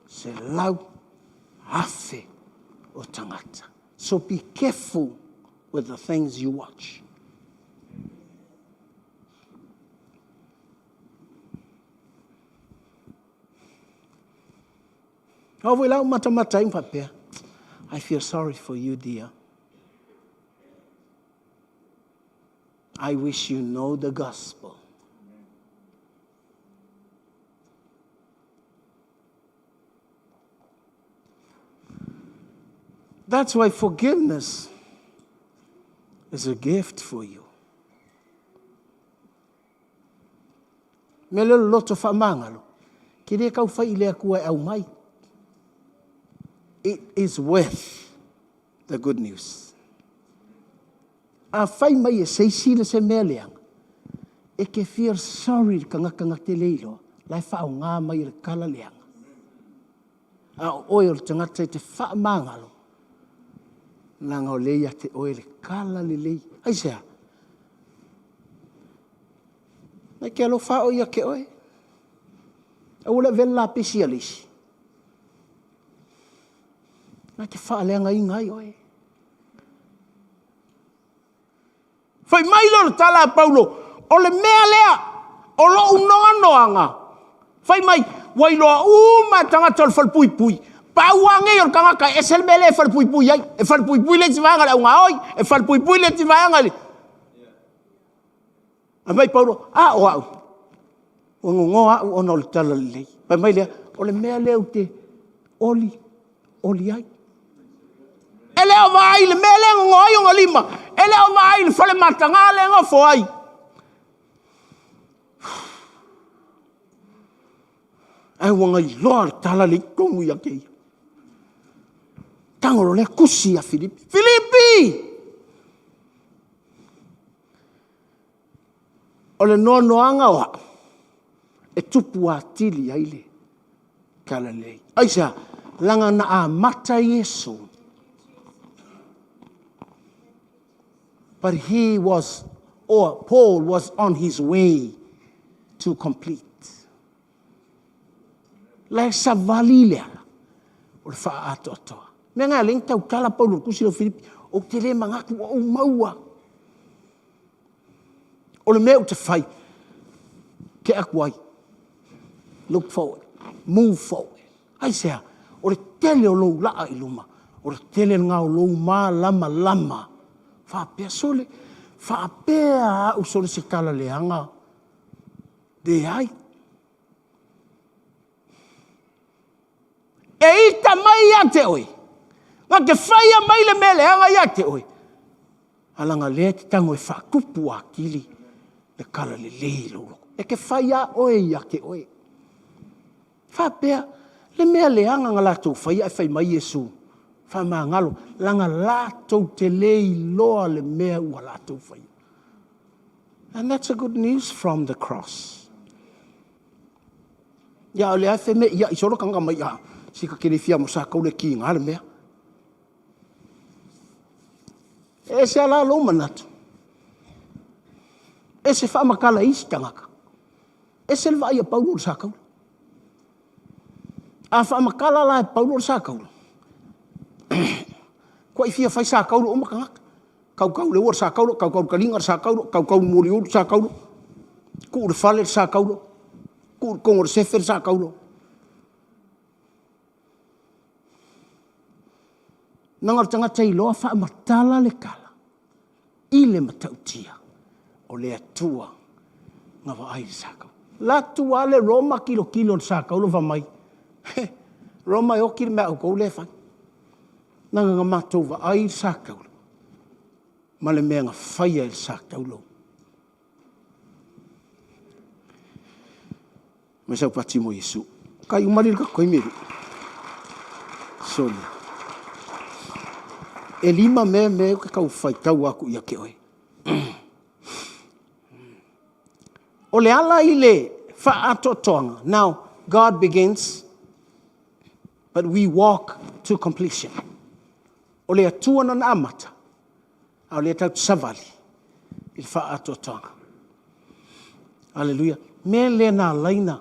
100,000 o tagata. So be careful with the things you watch. Ao foi la matamata ai ma faapea, I feel sorry for you, dear. I wish you know the gospel. That's why forgiveness is a gift for you. Mea lea o le loto faamagalo, ke le tau fai i le Atua e aumai. It is worth the good news. A fai mai e se isi le se mea leaga, e ke feel sorry le tagata na te le iloa, la e faaaoga mai e le tala leaga. A o oe o le tagata e te faamagalo, leaga o lea ia te oe le tala lelei. Aisea? Na ke alofa o ia ke oe. Aua le avea le lapisi a le isi. Na te faaleagaina ai oe. Fai mai lea o le tala a Paulo, o le mea lea, o lou noanoaga, fai mai, ua iloa uma e tagata o le falepuipui, pau lava nei o le tagata e ese le mea lea e falepuipui ai, e falepuipui le isi vaega i le augaoi, e falepuipui le isi vaega i le... Fai mai Paulo, a o au, ua gogoa au ona o le talalelei. Fai mai lea, o le mea lea ou te oli, oli ai. E le o vaai i le mea lea e gogo ai ona lima, e le o vaai i le fale mataga lea e nofo ai. Ae ua na iloa le tala lea i totonu ia te ia. Tago loa lea tusi ia Filipi. Filipi! O le noanoaga o au e tupu atili ai le talalelei. Aisea? Leaga na amata Iesu. But he was, or Paul was on his way to complete. La e savali le ala o le faaatoatoa. Mea na e tautala Paulo i le tusi lea o Filipi, ou te le manatu ua ou maua. O le mea ou te fai, te aku ai. Look forward. Move forward. Aisea? O le tele o lou laa i luma, o le tele lena o lou malamalama. Faapea sole, faapea au sole se tala leaga. Leai. E ita mai ia te oe, na te faia mai le mea leaga ia te oe, a laga lea e te tago e faatupu atili le tala lelei i lou loto. E te fai a oe ia te oe. Faapea, le mea leaga na latou faia ae fai mai Iesu, faamagalo, laga latou te le iloa le mea ua latou faia. And that's a good news from the cross. Ia o le a fe me ia i solo kanga mai a si ka kele fia mo sa kau le ki ngā le mea. E ese lava la lou manatu, ese faamatala e isi tagata, ese le vaai a Paulo i le sa taula. A faamatala la e Paulo le sa taula, tuai fia fai sa taula uma tagata. Tautau i le ua le sa taula, tautau i le taliga le sa taula, tautau i le muliulu le sa taula, tuu i le fale le sa taula, tuu i totonu o le sefe le sa taula. Leaga o le tagata e iloa faamatala le tala i le matautia o le Atua na vaai i le sa taula. Alu atu lava le Roma tilotilo i le sa taula fai mai, he, Roma e oti le mea a outou lea e fai. Leaga na matou vaai i le sa taula ma le mea na faia e le sa taula. Aumai sau pati mo Iesu. Kai uma le tatou taimi e lua. Sorry. E lima mea mea ou te tau faitau atu ia te oe. O le ala i le faaatoatoaga. Now, God begins, but we walk to completion. O le Atua na na amata, a o lea tatou te savali i le faaatoatoaga. Aleluia. Mea lea na alaina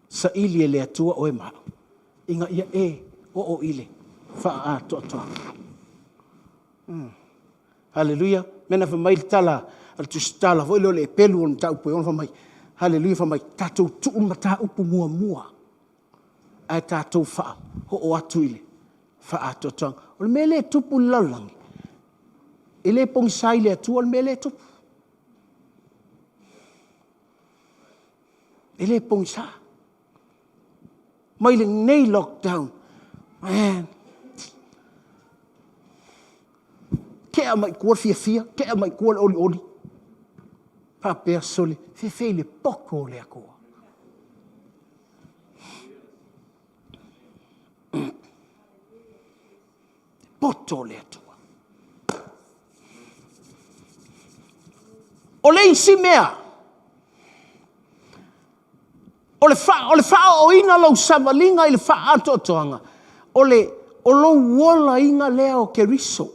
saili e le Atua oe ma au, ina ia e oo i le faaatoatoaga. Mm. Haleluia. Mea na fai mai le tala a le tusitala foi lea o le epelu o le mataupu e ono fai mai. Haleluia fai mai, tatou tuu le mataupu muamua ae tatou faaoo atu i le faaatoatoaga. O le mea lea e tupu i le lalolagi, e le pogisa i le Atua le mea lea e tupu. E le pogisa. Mai lenei lockdown, man, tea mai tua le fiafia, tea mai tua le olioli. Faapea, sole, fefe i le poto o le Atua. Poto o le Atua. O le isi mea, o le, fa, o le faaooina lou savaliga i le faaatoatoaga, o, le, o lou olaina lea o Keriso.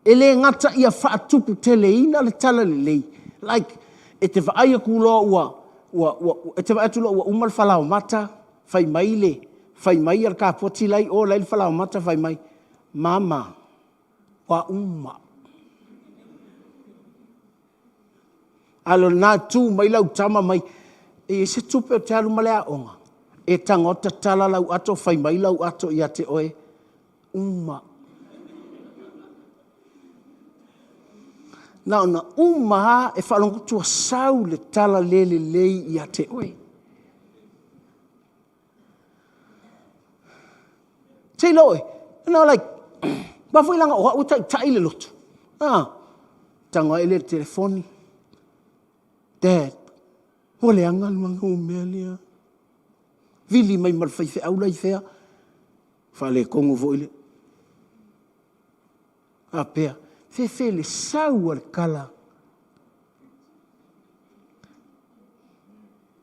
E le gata ia faatuputeleina le talalelei, like, e te vaai atu loa ua, ua, ua, e te vaai atu loa ua uma le falaomata, fai mai le, fai mai le kapoti la i o la i le falaomata fai mai, mama, ua uma. A o lena tu mai lau tama mai, e i ai se tupe ou te alu ma le aoga, e tago atu tatala lau ato, fai mai lau ato ia te oe, uma. Na ona uma lava e faalogo atu ua sau le tala le lelei ia te oe. Sei loe, you know like, aua foi leaga o au e taitai le lotu. Ah, tago ae lea i le telefoni. Dad, ua leaga le matou mea lea. Vili mai ma le faifeau la i fea. Faaletonu foi le faapea, fefe le sau a le tala.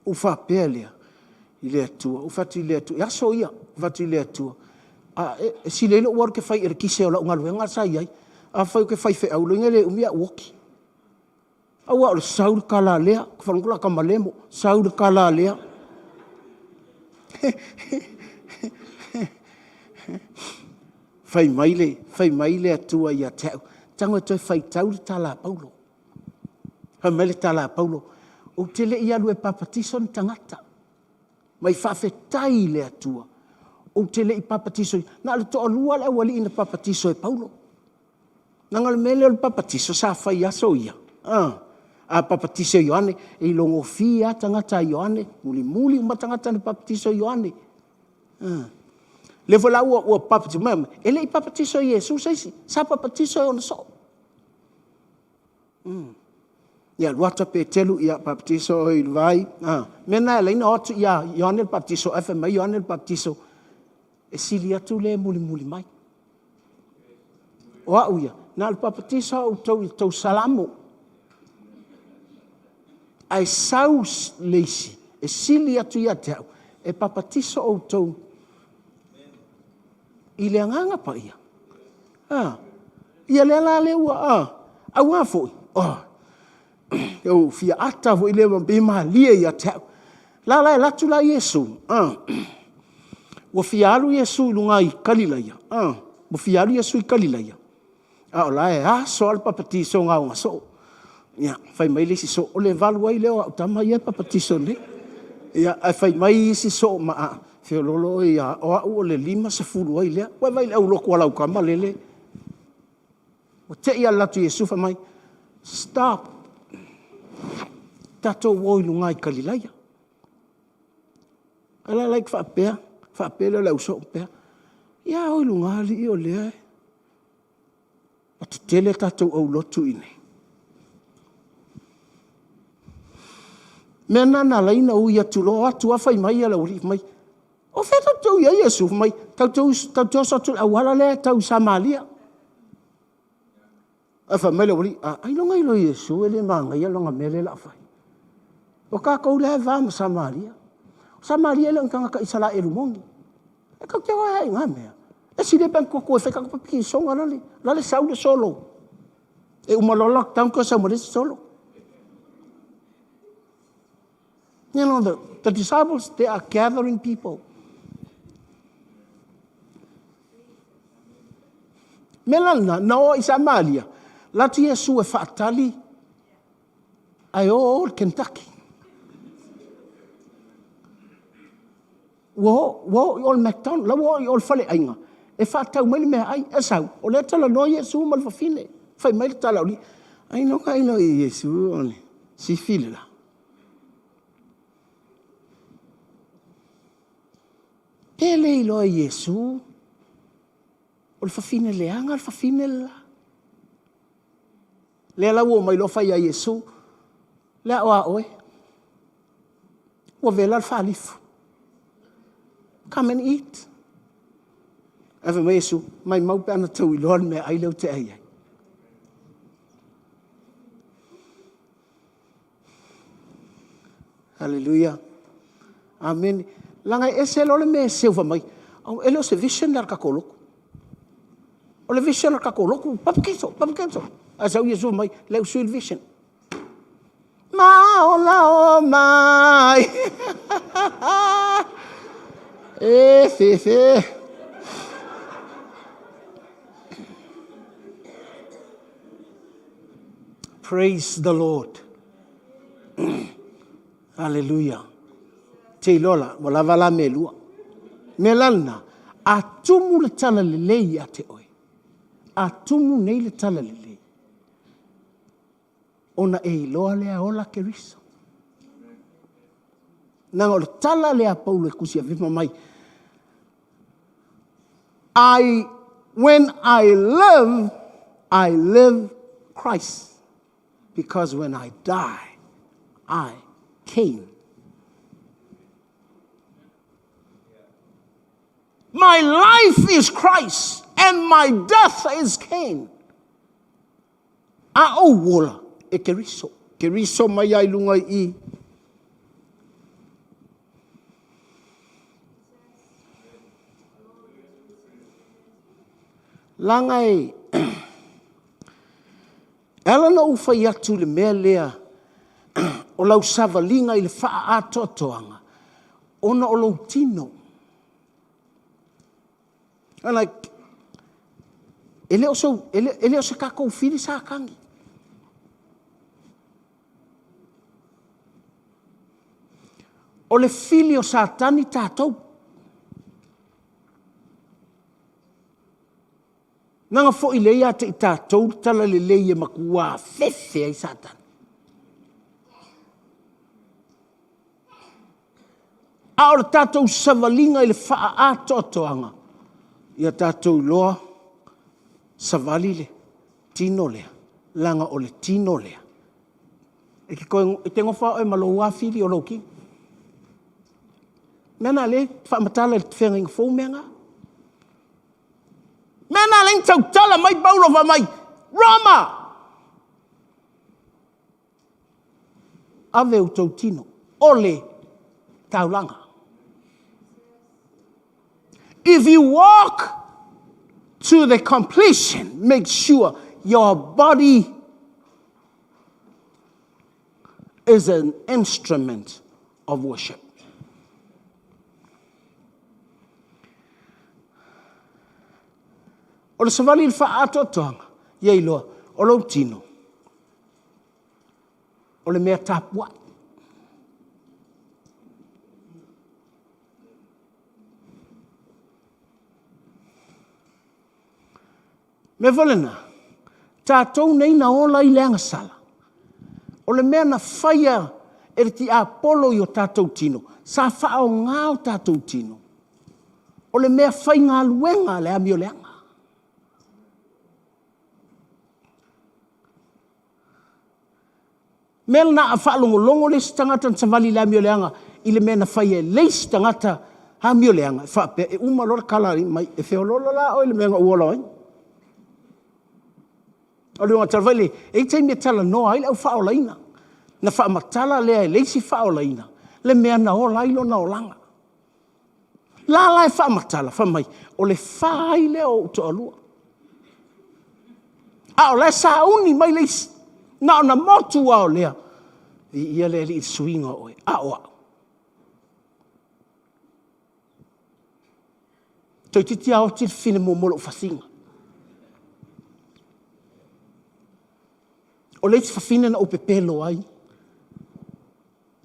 Ou faapea lea i le Atua, ou fai atu i le Atua, i aso ia, ou fai atu i le Atua, a, e, e sili ai lou alu ke fai elekise o lau galuega sa i ai. Afai ou te faifeau, loiga e le umi aʻu oki. Aua o le sau le kala lea, ka faalogo la tama lemo, sau le kala lea. Fai mai le, fai mai le Atua ia te au, tago e toe faitau le tala a Paulo. Fai mai le tala a Paulo, ou te le i alu e papatiso ni tagata. Mai faafetai i le Atua, ou te le i papatiso, na o le toalua le aualii na papatiso e Paulo. Leaga o le mea lea o le papatiso sa fai i aso ia, a, a papatiso e Ioane, e ilogofie lava tagata a Ioane, mulimuli uma tagata na papatiso e Ioane. A. Lea foi la ua, ua papatiso mai, e le i papatiso e Iesu se isi, sa papatiso e ona soo. Mm. Ia, alu atu a Petelu, ia, papatiso oe i le vai. A. Mea na e ala ai ona o atu ia Ioane le papatiso, ae fai mai Ioane le papatiso, e sili atu le mulimuli mai. O au ia, na o le papatiso a outou i tou salamo. Ae sau le isi, e sili atu ia te au, e papatiso outou i le Agaga Paia. A, ia lea la lea ua, a, auā foi, oh, e fia ata foi lea pe malie ia te au. La la e alu atu la Iesu, a, ua fia alu Iesu i luga i Kalilaia, a, ua fia alu Iesu i Kalilaia, a o la e aso lava le papatiso gaogasoo. Ia, fai mai le isi soo, o le valu ai lea o au tama ia e papatiso nei. Ia, ae fai mai isi soo ma a, feoloolo oe ia, o au o le 50 ai lea. Ua e vaai i le aulotu a lau tama lele? Ua te i lava i le alu atu o Iesu fai mai, stop, tatou o i luga i Kalilaia. A la like faapea, faapea lea o le au soo faapea, ia o i luga alii o lea e ua tetele a tatou aulotu i inei. O le mea lena na ala ai ona ui atu loa, o atu lava fai mai le aualii, fai mai, o fea tatou te o i ai Iesu? Fai mai, tatou te oso atu i le auala lea e tau i Samaria. Ae fai mai le aualii, ailoga e iloa e Iesu e le manaia lana mea lea o le a fai. O tatou lea e va ma Samaria. O Samaria e le o ni tagata Isaraelu moni. E tatou te o e a i na mea? E sili ai pe ana tuu atu e fai tatou papatisoga lale sau le solo. E uma loa le lockdown toe sau ma le isi solo. You know, the disciples, they are gathering people. Mea la lena, na o i Samaria, latu Iesu e faatali ae o o i Kentucky. Ua o, ua o i o i le McDonald, la ua o i o i le faleaiga e faatau mai le meaai. E sau, o lea e talanoa Iesu ma le fafine. Fai mai le tala a Ailoga e iloa e Iesu o le sifi le la. Pe le iloa e Iesu o le fafine leaga le fafine le la. Lea la ua omai loa fai ia Iesu, le a o a oe? Ua vela le faalifu. Come and eat. Ae fai mai Iesu, maimau pe ana tau iloa le meaai lea ou te ai ai. Haleluia. Amene. Leaga e ese loa le mea e seu fai mai, e le o se vision lea a le tatou lotu. O le vision a le tatou lotu, papatiso, papatiso. Ae sau Iesu fai mai, lea ua sui le vision. Ma ola o mai. E fefe. Praise the Lord. Hallelujah. Te iloa la, ua lava la mea e lua. Mea la lena, a tumu le tala lelei ia te oe, a tumu nei le tala lelei, ona e iloa lea ola Keriso. Leaga o le tala lea a Paulo e tusi a Filipi mai, I, when I live, I live Christ. Because when I die, I came. My life is Christ and my death is gain. A ou ola e Keriso. Keriso mai ai lunga i i. Laga e E ala ona ou fai atu i le mea lea o lau savaliga i le faaatoatoaga ona o lou tino. And like, e le o se, e le, e le o se tatou fili Satani. O le fili o Satani tatou. Leaga foi lea ia te i tatou le talalelei e matua fefe ai Satani. A o le tatou savaliga i le faaatoatoaga, ia tatou iloa savali le tino lea, leaga o le tino lea. E te, toe, e te nofo lava oe ma lou afili o lou tino. Mea na lea e faamatala i le feagaiga fou mea na. Mea na ala ai ona tautala mai Paulo fai mai, Roma! Ave outou tino, o le taulaga. If you walk To the completion, make sure your body is an instrument of worship. O le savali i le faaatoatoaga, ia iloa, o lou tino, o le mea tapuai. Mea foi lena, tatou nei na ola i le agasala, o le mea na faia e le tiapolo i o tatou tino, sa faaaoga o tatou tino, o le mea faigaluega a le amioleaga. Mea lena a faalogologo le isi tagata na savali i le amioleaga i le mea na faia e le isi tagata amioleaga, e faapea e uma loa le kala mai, e feoloolo la oe i le mea na ou ola ai. O le uiga foi lea, e i ai taimi e talanoa ai le au faaolaina, na faamatala lea e le isi faaolaina le mea na ola ai lona olaga. La la e faamatala, fai mai, o le fa ai lea o ou toalua. A o la e sauni mai le isi, na ona motu lava o lea, viia le Alii i le suiga o oe, a o au? Toeitiiti lava oti le fafine muamua i lou fasiga. O le isi fafine na ou pepelo ai.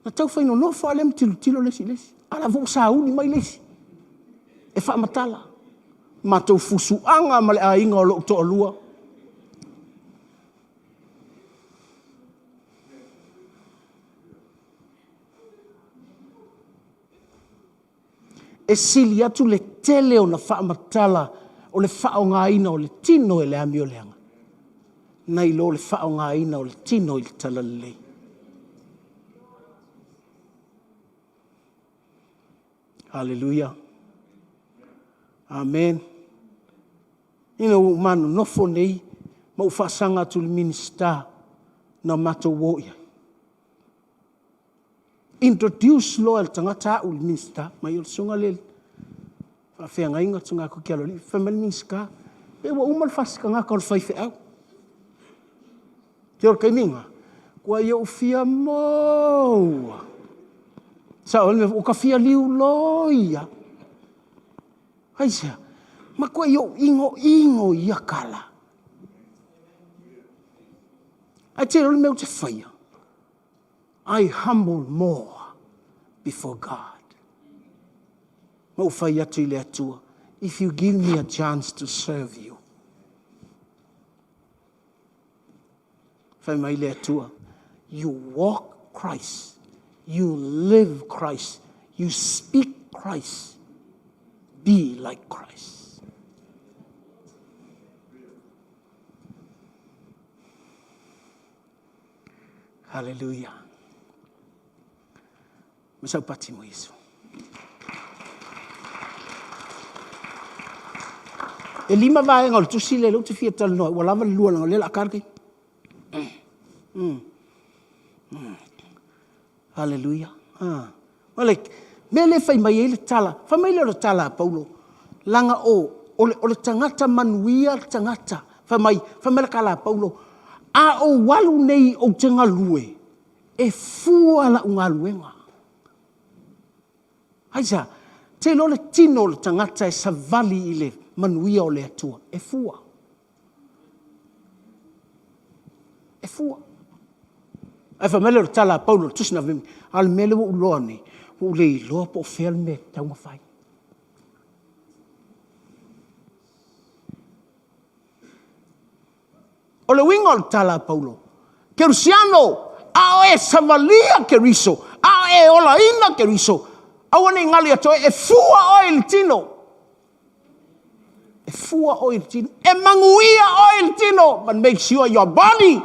Na tau fai nonofo lava lea ma tilotilo le isi i le isi, a o la foi ua sauni mai le isi e faamatala. Matou fusuaga ma le aiga o lou toalua. E sili atu le tele ona faamatala o le faaaogaina o le tino e le amioleaga, nai lo le faaaogaina o le tino i le talalelei. Haleluia. Amen. Ina ua ou manonofo nei ma ou faasaga atu i le Minisita na matou o i ai, introduce loa e le tagata au i le Minisita, fai mai o le susuga lea i le faafeagaiga le susuga ia Kuki Aloalii. Fai mai le Minisita, pei ua uma le fasi tagata o le faifeau. Se o le taimi lena, ua ou fia maua, sao ai le mea, ua ta fia liuloi lava. Aisea? Matuai ou inoino i ia tala. Ae te iloa le mea ou te faia? I humble more before God. Ma ou fai atu i le Atua, if you give me a chance to serve you. Fai mai le Atua, you walk Christ, you live Christ, you speak Christ, be like Christ. Hallelujah. Ma sau pati mo Iesu. E lima vaega o le tusi lea ou te fia talanoa, ua lava le lua leaga o lea o le a ta le taimi. Haleluia. Ah. O le mea lea e fai mai ai le tala, fai mai lea o le tala a Paulo, leaga o, o le, o le tagata manuia le tagata. Fai mai, fai mai le tala a Paulo, a ou alu nei ou te galue, e fua lau galuega. Aisea? Te iloa le tino o le tagata e savali i le manuia o le Atua, e fua. E fua. Ae fai mai lea o le tala a Paulo i le tusi na ave, a o le mea lea ua ou iloa nei, ua ou le iloa po o fea le mea e tatau ona fai. O le uiga o le tala a Paulo, Kerisiano, a o e savalia Keriso, a o e olaina Keriso, aua ne i galo ia te oe, e fua oe i le tino. E fua oe i le tino. E manuia oe i le tino, but make sure your body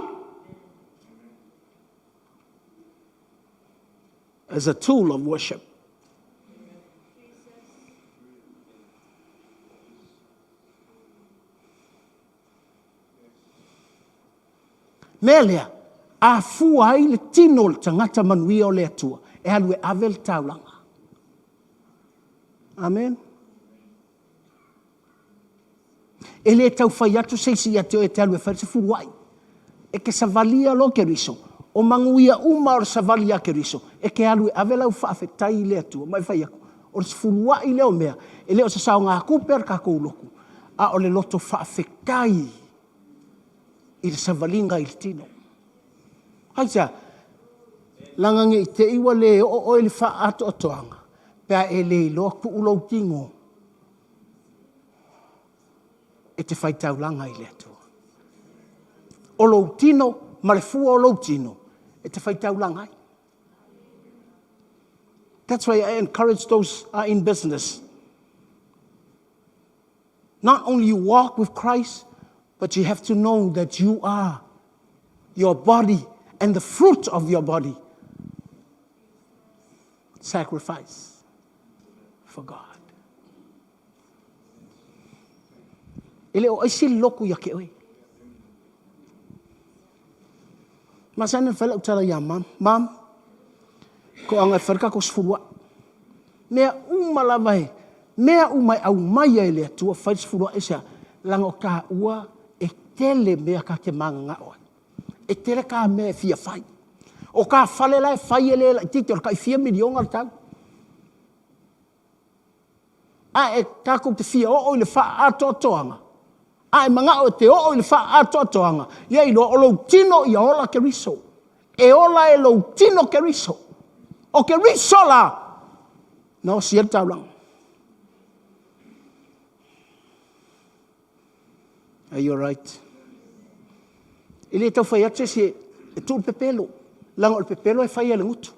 is a tool of worship. Mea lea, a fua ai le tino o le tagata manuia o le Atua, e alu e ave le taulaga. Amen. E le tau fai atu se isi ia te oe e te alu e fai le sefuluai. E te savalia loa Keriso, o manuia uma o le savali ia Keriso, e te alu e ave lau faafetai i le Atua ma e fai atu, o le sefuluai lea o mea, e le o se saogatupe a le tatou lotu, a o le loto faafetai i le savaliga i le tino. Aisea? Leaga ne i te i ua le oo oe i le faaatoatoaga pe a e le iloa tuu lou tino e te faitaulaga i le Atua. O lou tino ma le fua o lou tino e te faitaulaga ai. That's why I encourage those are in business. Not only you walk with Christ, but you have to know that you are your body and the fruit of your body sacrifice for God. E le o aisi le lotu ia te oe. Masani ona fai lau tala ia mam, mam, ko anga e fai le tatou sefuluai. Mea uma lava e, mea uma e aumaia e le Atua fai le sefuluai aisea? Leaga o taua e tele mea ta te mananao ai. E tele ta mea e fia fai. O ta fale la e fai e le laitiiti o le tai fia miliona le tau. A e tatou te fia oo i le faaatoatoaga, a e manao e te oo i le faaatoatoaga, ia iloa o lou tino ia ola Keriso. E ola e lou tino Keriso. O Keriso la, na osi ai le taulaga. Are you alright? E le tau fai atu se isi e tuu le pepelo, leaga o le pepelo e fai e le gutu.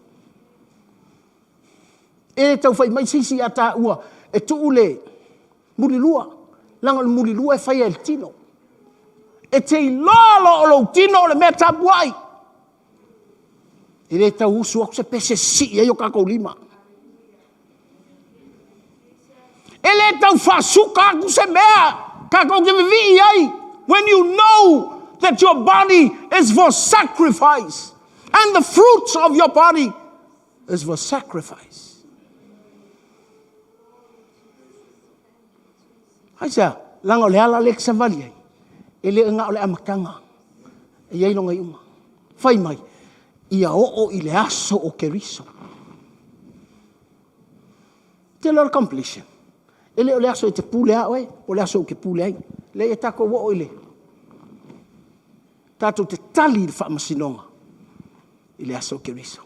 E le tau fai mai se isi ia taua e tuu le mulilua, leaga o le mulilua e fai e le tino. E te iloa loa o lou tino o le mea tapuai. E le tau usu atu se pese sii ai o tatou lima. E le tau faasuka atu se mea tatou te vivii ai. When you know that your body is for sacrifice and the fruits of your body is for sacrifice. Aisea, leaga o le ala lea e te savali ai, e le na o le amataga, e i ai lona iuga. Fai mai, ia oo i le aso o Keriso. Tele o le completion. E le o le aso e te pule a oe, o le aso ou te pule ai. Lea ia tatou oo i le tatou te tali i le faamasinoga i le aso o Keriso.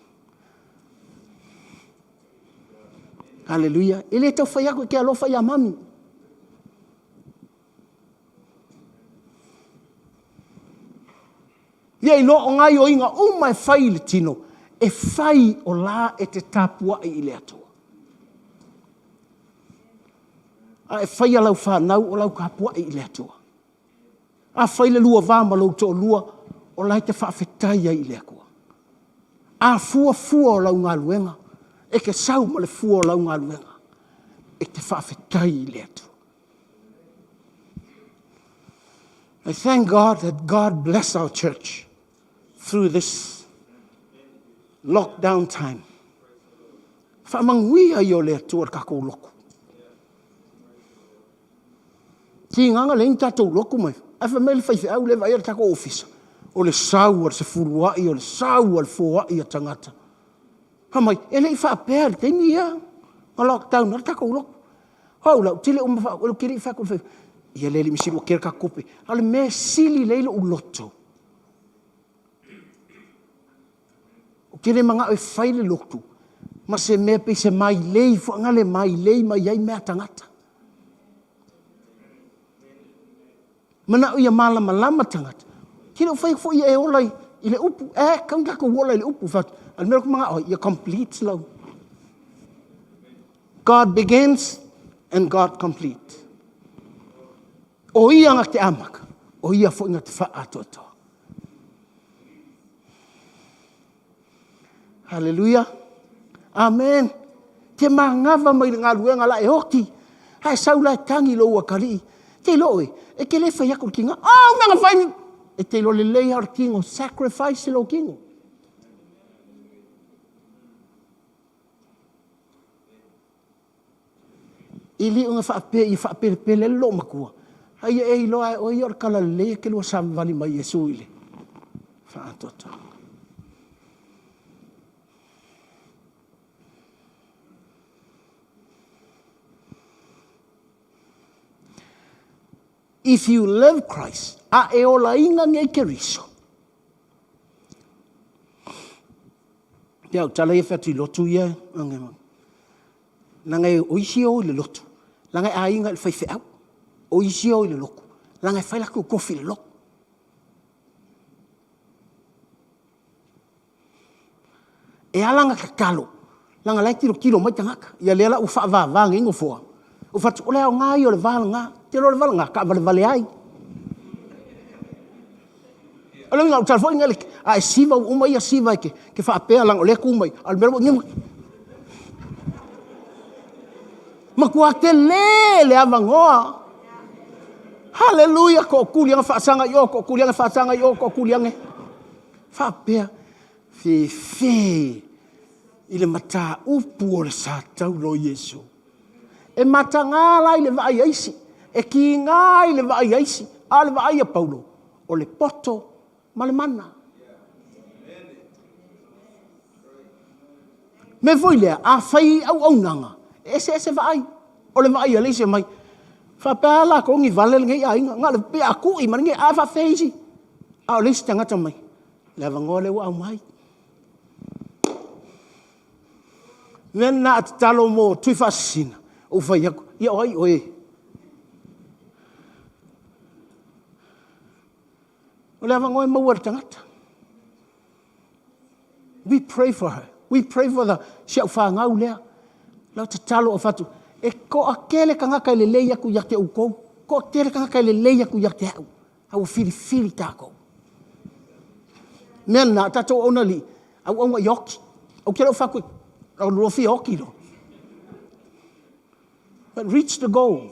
Haleluia. E le tau fai atu e te alofa ia mami. Ia iloa o gaioiga uma e fai i le tino, e fai o la e te tapuai i le Atua. A e faia lau fanau o lau tapuai i le Atua. A fai le lua va ma lou toalua, o la e te faafetai ai i le Atua. A fua fua o lau galuega, e te sau ma le fua o lau galuega, e te faafetai i le Atua. I thank God that God bless our church through this lockdown time. Faamanuia ia o le Atua le tatou lotu. Tigaga leai ni tatou lotu mai. Ae fai mai le faifeau lea e vaaia le tatou ofisa, o le sau a le sefuluai, o le sau a le foai a tagata. Fai mai, e le i faapea i le taimi ia na lockdown ai le tatou lotu. O au la, ou te le o ou te le i fai atu i le faifeau, ia le alii Misiri ua tele tatou tupe. A o le mea e sili lelei lou loto, Ou te le manao e fai le lotu ma se mea pei se mailei foi na le mailei mai ai mea a tagata. Manao ia malamalama tagata. Ke le o fai foi e ola i le upu. E, kau tatou ola i le upu. Fai atu, a le mea ou te manao ai, ia complete lau. God begins and God complete. O ia na te amata, o ia foi na te whaatoatoa. Haleluia. Amen. Te manava mai le galuega la e oti. Ae sau la e tagi lou atalii. Te iloa oe, e te le fai atu le tiga. Oh, mea na fai. E te iloa lelei lava o le tino. Sacrifice lou tino. E le o na faapea ia faapelepele ai le loomatua. A ia e iloa e oe ia o le tala lelei e te lua savavali mai Iesu i le faatoatoaga. If you love Christ, a e olaina nei Keriso. Ia, o tala ia fai atu i lotu ia, leaga o isi e o i le lotu, leaga e aiga i le faifeau. O isi e o i le lotu, leaga e fai latou tofi i le lotu. E ala ona tatalo, leaga o la e tilotilo mai tagata. Ia lea la ua faavava nei nofoa, ou fai atu, o le aoga ia o le va lena. Ou te iloa o le va lena, taavalevale ai. O le uiga, o le tala foi lea, a e siva ua uma ia siva e te faapea leaga o lea e tu mai, a o le mea la ua… Matua tele le avanoa. Haleluia! Tootuli ane faasaga i o, tootuli ane faasaga i o, tootuli ane. Faapea, fefe i le mataupu o le sa taula o Iesu. E mataga la i le vaai a isi, e tiga i le vaai a isi, a o le vaai a Paulo, o le poto ma le mana. O le mea foi lea, a fai auaunaga, e eseese vaai. O le vaai a le isi e fai mai, faapea lava latou ni vale lenei aiga, na o le peatui ma lenei, a faapefea isi? A o le isi tagata fai mai, o le avanoa lea ua aumai. O le mea lena a tatalo mo Tuifaasisina, ou fai atu, ia o ai oe? O le avanoa e maua e le tagata. We pray for her. We pray for the, si au fanau lea. Lau tatalo ou fai atu, e toatele tagata e lelei atu ia te outou, toatele tagata e lelei atu ia te au, a ua filifili tatou. O le mea lena, o tatou auauna a le Alii, auauna ia oti. Ou te le o fai atu, o lua fia oti loa. But reach the goal.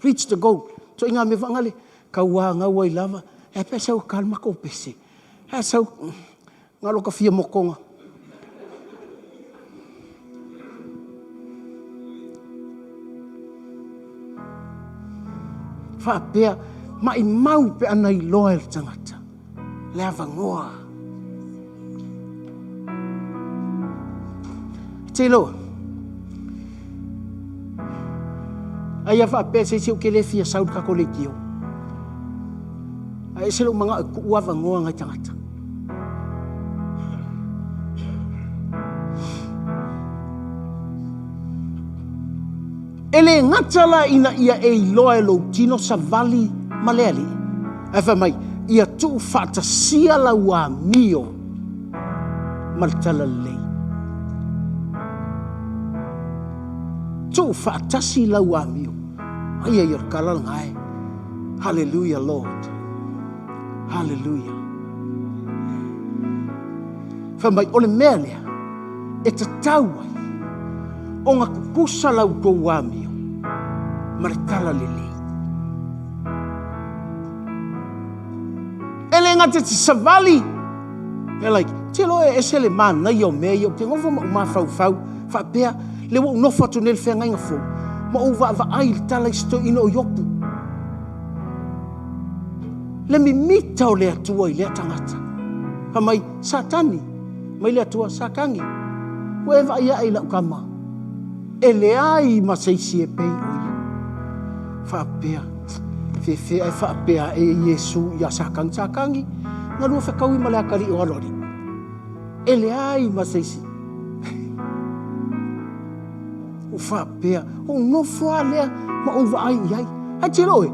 Reach the goal. Ituaiga mea foi nale, tauā gau ai lava, e a pe a sau e ta le matou pese, e a sau, na o lota fia motoga. Faapea, maimau pe ana iloa e le tagata le avanoa. Te iloa, ai a faapea se isi ou te le fia sau i le tatou leitio. Ae ese lou manao e tuu avanoa nai tagata. E le gata la ina ia e iloa e lou tino savali ma le Alii, ae fai mai, ia tuufaatasia lau amio ma le talalelei. Tuufaatasi lau amio. Ai ai o le tala lena e. Hallelujah Lord. Hallelujah. Fai mai, o le mea lea e tatau ai ona tutusa la outou amio ma le talalelei. E le gata i te savali, e like, te loa e ese le manaia o mea ia, ou te nofo ma ou mafaufau faapea, le ua ou nofo atu nei i le feagaiga fou, ma ou vaavaai i le tala i si toeaina o Iopu. Le mimita o le Atua i lea tagata. Fai mai, Satani, mai le Atua, Satani, ua e vaai ae i lau tama, e leai ma se isi e pei o ia. Faapea, fefe ae faapea ae Iesu ia Satani, Satani, na lua fetaui ma le atalii o aloalii. E leai ma se isi. Ou faapea, ou nofo lava lea ma ou vaai i ai. Ae tilo oe,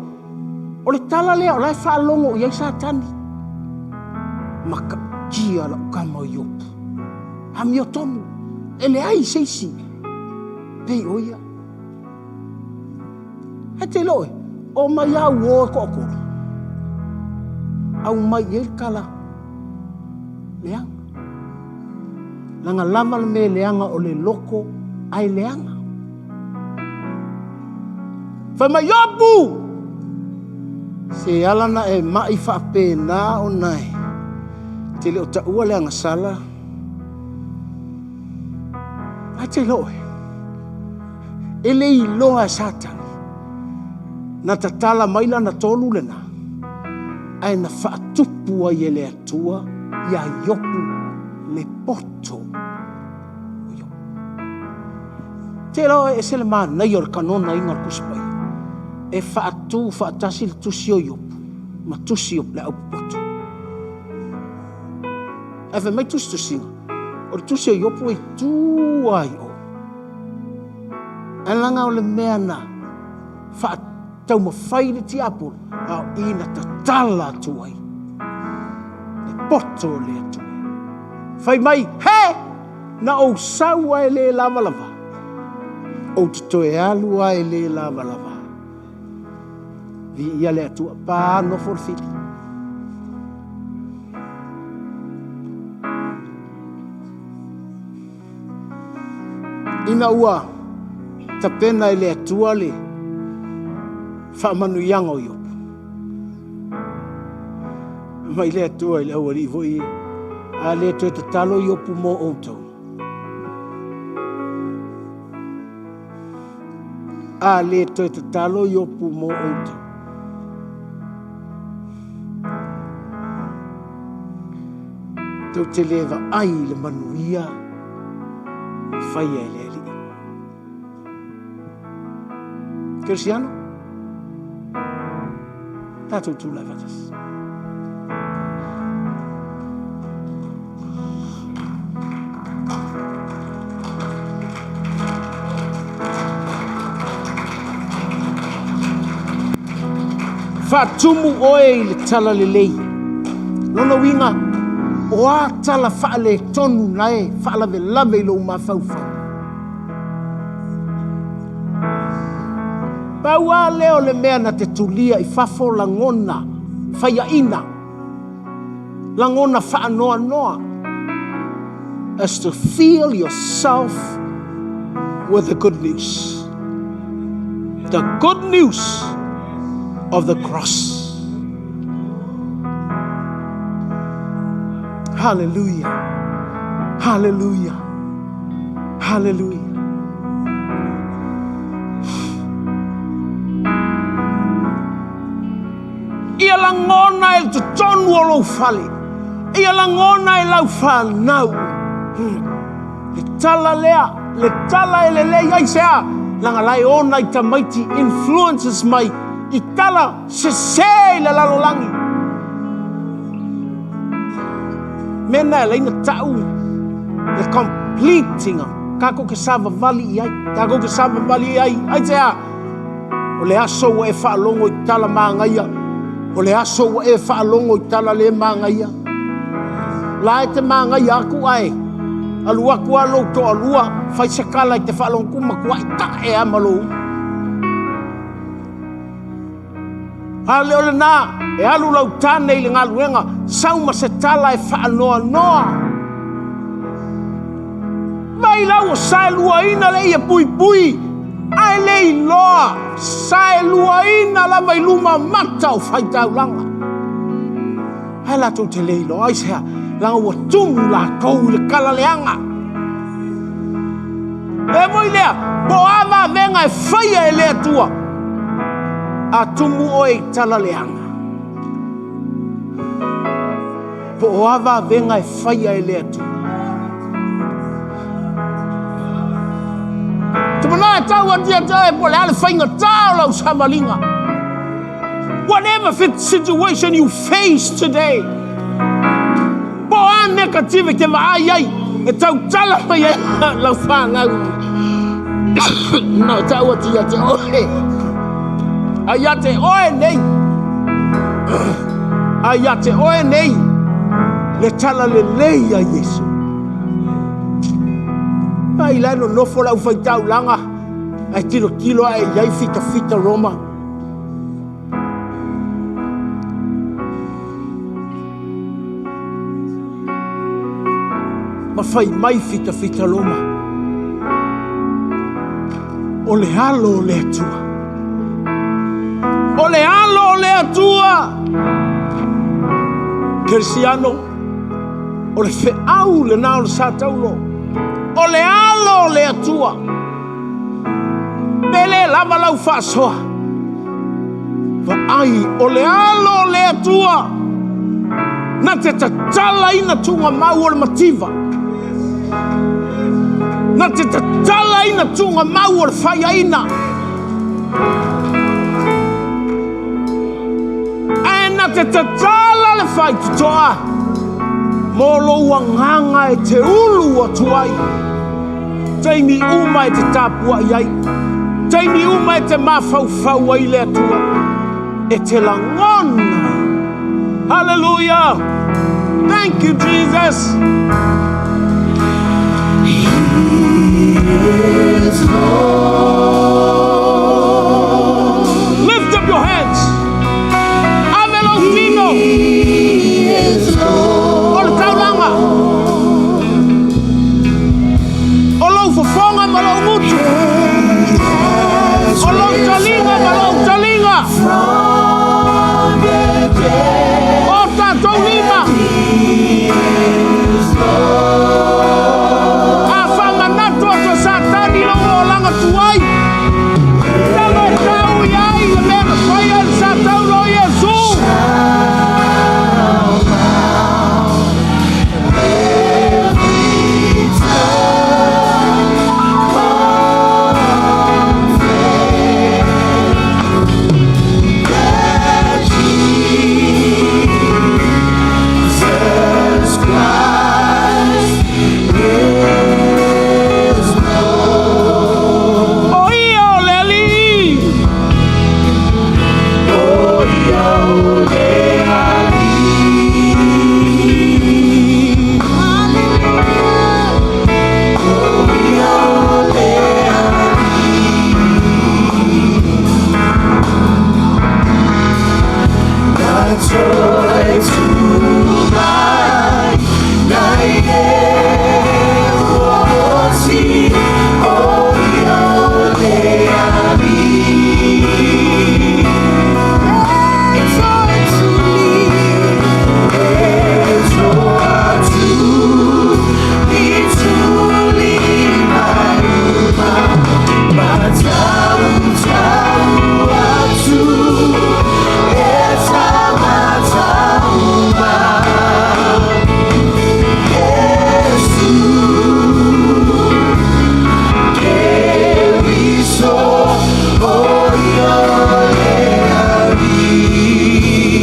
o le tala lea o la e faalogo i ai Satani. Matautia lau tama o Iopu. Amiotonu, e leai se isi pei o ia. Ae te iloa oe, o mai lava uo e toatolu, aumai i ai le tala leaga. Leaga lava le mea leaga o le loko ae leaga. Fai mai, Iopu! Se ala na e mai faapena ona e te le o taua le agasala. Ae te iloa oe, e le iloa e Satani. Na tatala mai lana tolu lena, ae na faatupu ai e le Atua iā Iopu le poto o Iopu. Te iloa e ese le manaia o le kanonaina o le Tusi Paia. E faatu faatasi le tusi o Iopu ma tusi o le aupopoto. Ae fai mai tusitusiga, o le tusi o Iopu e i tua i o. Ae leaga o le mea na faataumafai le tiapolo, a o i na tatala atu ai le poto o le Atua. Fai mai, he! Na ou sau a e le lavalava, ou te toe alu a e le lavalava. Viia le Atua, pa nofo le fili. Ina ua tapena e le Atua le faamanuiaga o Iopu, mai le Atua i le aualii foi, a le toe tatalo Iopu mo outou. A le toe tatalo Iopu mo outou. Tou te le vaai i le manuia faia e le Alii. Kerisiano, tatou tulai faatasi. Faatumu oe i le tala lelei. Lona uiga, o a tala faaletonu na e faalavelave i lou mafaufau. Pau lava lea o le mea na te tulia i fafo lagona faiaina, lagona faanoanoa, is to fill yourself with the good news. The good news of the cross. Hallelujah. Hallelujah. Hallelujah. Ia lagona e totonu o lou fale. Ia lagona e lau fanau. Le tala lea, le tala e lelei ai se a, laga la e ona i tamaiti influences mai i tala sese i le lalolagi. Mea na e alai na ta'u le completing tatou te savavali i ai, tatou te savavali i ai, aisea? O le aso ua e faalogo i tala magaia, o le aso ua e faalogo i tala le magaia. La e te magaia atu ae, alu atu a lou toalua, fai se tala i te faalogo tu matuai ta'e a ma lou. A le o lena, e alu lau tane i le galuega, sau ma se tala e faanoanoa. Mai lau o saeluaina le ia puipui, ae le iloa, saeluaina lava i luma mata o faitaulaga. Ae latou te le iloa, aisea, laga ua tumu latou i le tala leaga. E moi lea, po o a vavega e faia e le Atua, a tumu oe i tala leaga. Po o a vavega e faia e le Atua. Tumana e tau atu ia te oe po o le a le faigata o lau savaliga. Whatever situation you face today, po o a negative e te vaai ai, e tautala mai ai lau fanau. Na tau atu ia te oe. A ia te oe nei. A ia te oe nei. Le tala lelei a Iesu. Ai la e nonofo le aufaitaulaga, ae tilotilo ae i ai fitafita Roma. Ma fai mai fitafita Roma. O le alo o le Atua. O le alo o le Atua. Kerisiano, o le feau lena o le sa taulo. O le alo o le Atua. Pe le lava lau faasoa. Vaai, o le alo o le Atua, na te tatalaina tuugamau o le mativa. Na te tatalaina tuugamau o le faiaina. Ae na te tatala le faitotoa mo lou agaga e te ulu atu ai. Taimi uma e te tapuai ai. Taimi uma e te mafaufau ai le Atua. E te lagona ai. Hallelujah! Thank you, Jesus. Lift up your hands. Ave lou tino. O le taulaga. O lou fofoga ma lou gutu. O lou taliga ma lou taliga. O tatou lima. A faamanatu atu e Satani lou olaga tuai. Tago e tau i ai le mea na faia e le sa taula o Iesu. O ia o le Alii.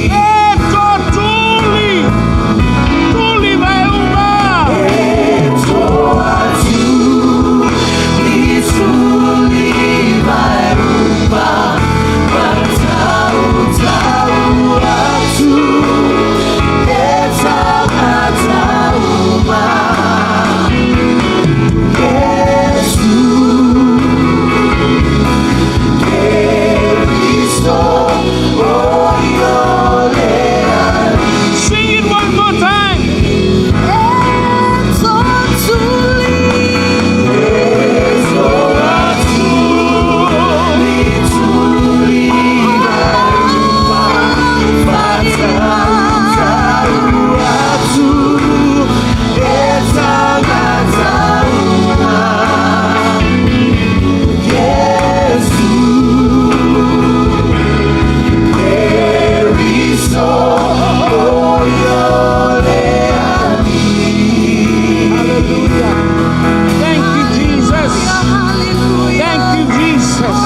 E totuli, tuli vai uma. Sing it one more time. Hallelujah. Thank you, Jesus. Thank you, Jesus.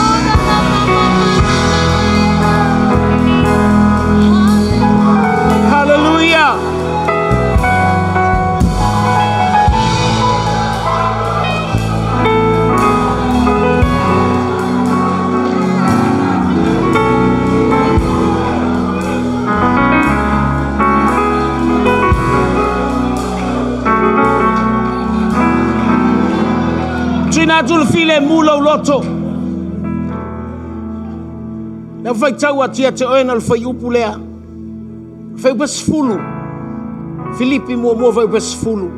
Hallelujah. Tuina atu le filemu lou loto. Le faitau atu ia te oe na le fuaiupu lea. Fuaiupu 10. Filipi 1 fuaiupu 10.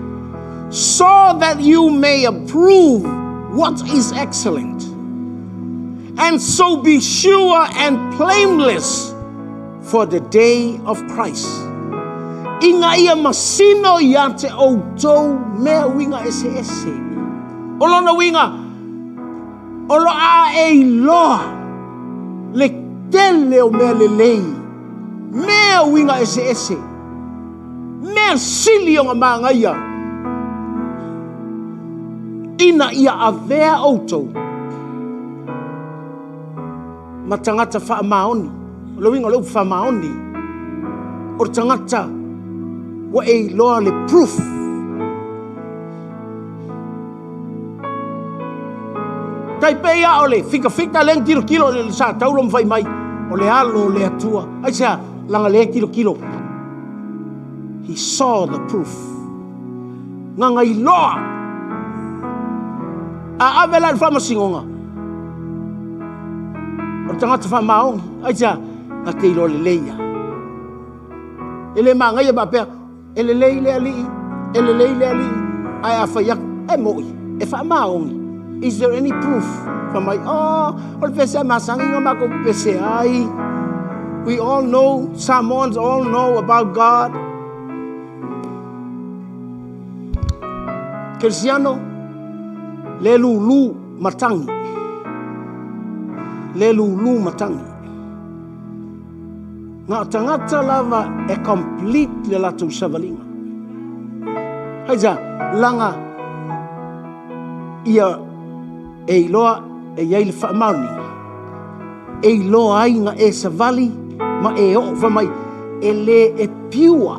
So that you may approve what is excellent, and so be sure and blameless for the day of Christ. Ina ia masino ia te outou mea uiga eseese. O lona uiga, o lo a e iloa le tele o mea lelei, mea uiga eseese, mea sili ona magaia, ina ia avea outou ma tagata faamaoni. O le uiga o le upu faamaoni, o le tagata ua e iloa le proof. Tai pei lava o le fitafita lea na tilotilo i le sa taulo ma fai mai, o le alo o le Atua. Aisea? Leaga lea e tilotilo. He saw the proof. Gagailoa. A ave la i le faamasinoga, o le tagata faamaoni. Aisea? Na te iloa lelei ia. E le magaia faapea, e lelei le alii, e lelei le alii, ae a fai atu, e moi, e faamaoni. Is there any proof? Fai mai, oh, o le pese a masani na matou pese ai. We all know, Samoans all know about God. Kerisiano, le lulu matagi. Le lulu matagi. Na o tagata lava e complete le latou savaliga. Aisea, laga ia e iloa e i ai le faamaoniga, e iloa ai na e savali ma e oo fai mai, e le e pure,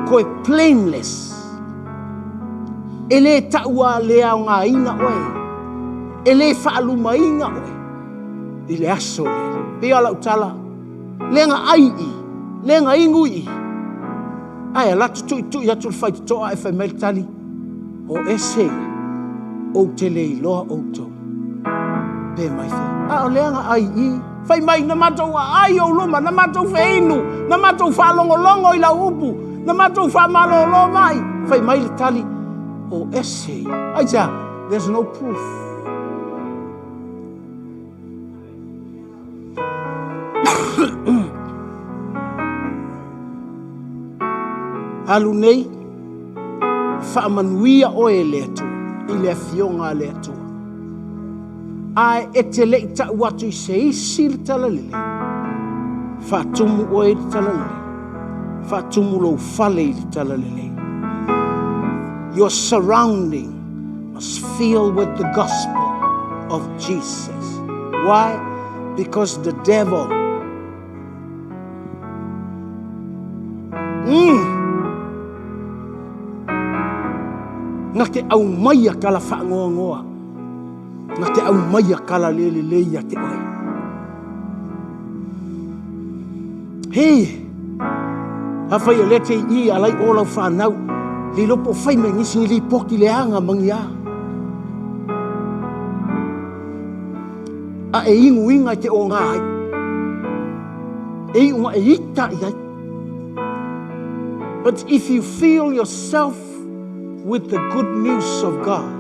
koe blameless, e le taua le aogaina oe, e le faalumaina oe i le aso lea. Pei o lau tala, le na ai i, le na inu i, ae alu atu tuitui atu le faitotoa ae fai mai le tali, o ese ia, ou te le iloa outou. Pe mai fea, a o lea na ai i, fai mai na matou aai ou luma, na matou feinu, na matou faalogologo i lau upu, na matou faamalolo mai. Fai mai le tali, o ese ia. Aisea, there's no proof. Alu nei, faamanuia oe e le Atua, i le afioga a le Atua. Ae e te le i tau atu i se isi le talalelei, faatumu oe i le talalelei, faatumu lou fale i le talalelei. Your surrounding must fill with the gospel of Jesus. Why? Because the devil Na te aumaia tala faanoanoa, na te aumaia tala le lelei ia te oe. Hei, afai o lea te i alai o lau whanau, le iloa po o fai mai nisi ni lipoti leaga ma ni a. A e inuina i te o ngā ai. E iunga e ita i ai. But if you feel yourself with the good news of God,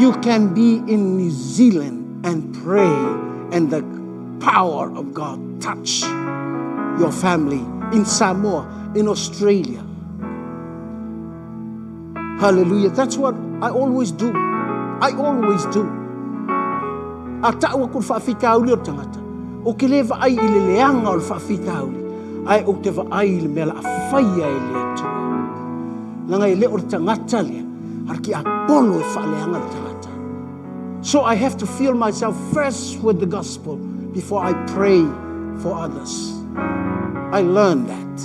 you can be in New Zealand and pray and the power of God touch your family in Samoa, in Australia. Hallelujah. That's what I always do. I always do. A tau aku le faafitauli o le tagata, ou te le vaai i le leaga o le faafitauli, ae ou te vaai i le mea la a faia e le Atua. Leaga e le o le tagata lea, a o le tiapolo e faaleaga le tagata. So I have to feel myself first with the gospel before I pray for others. I learned that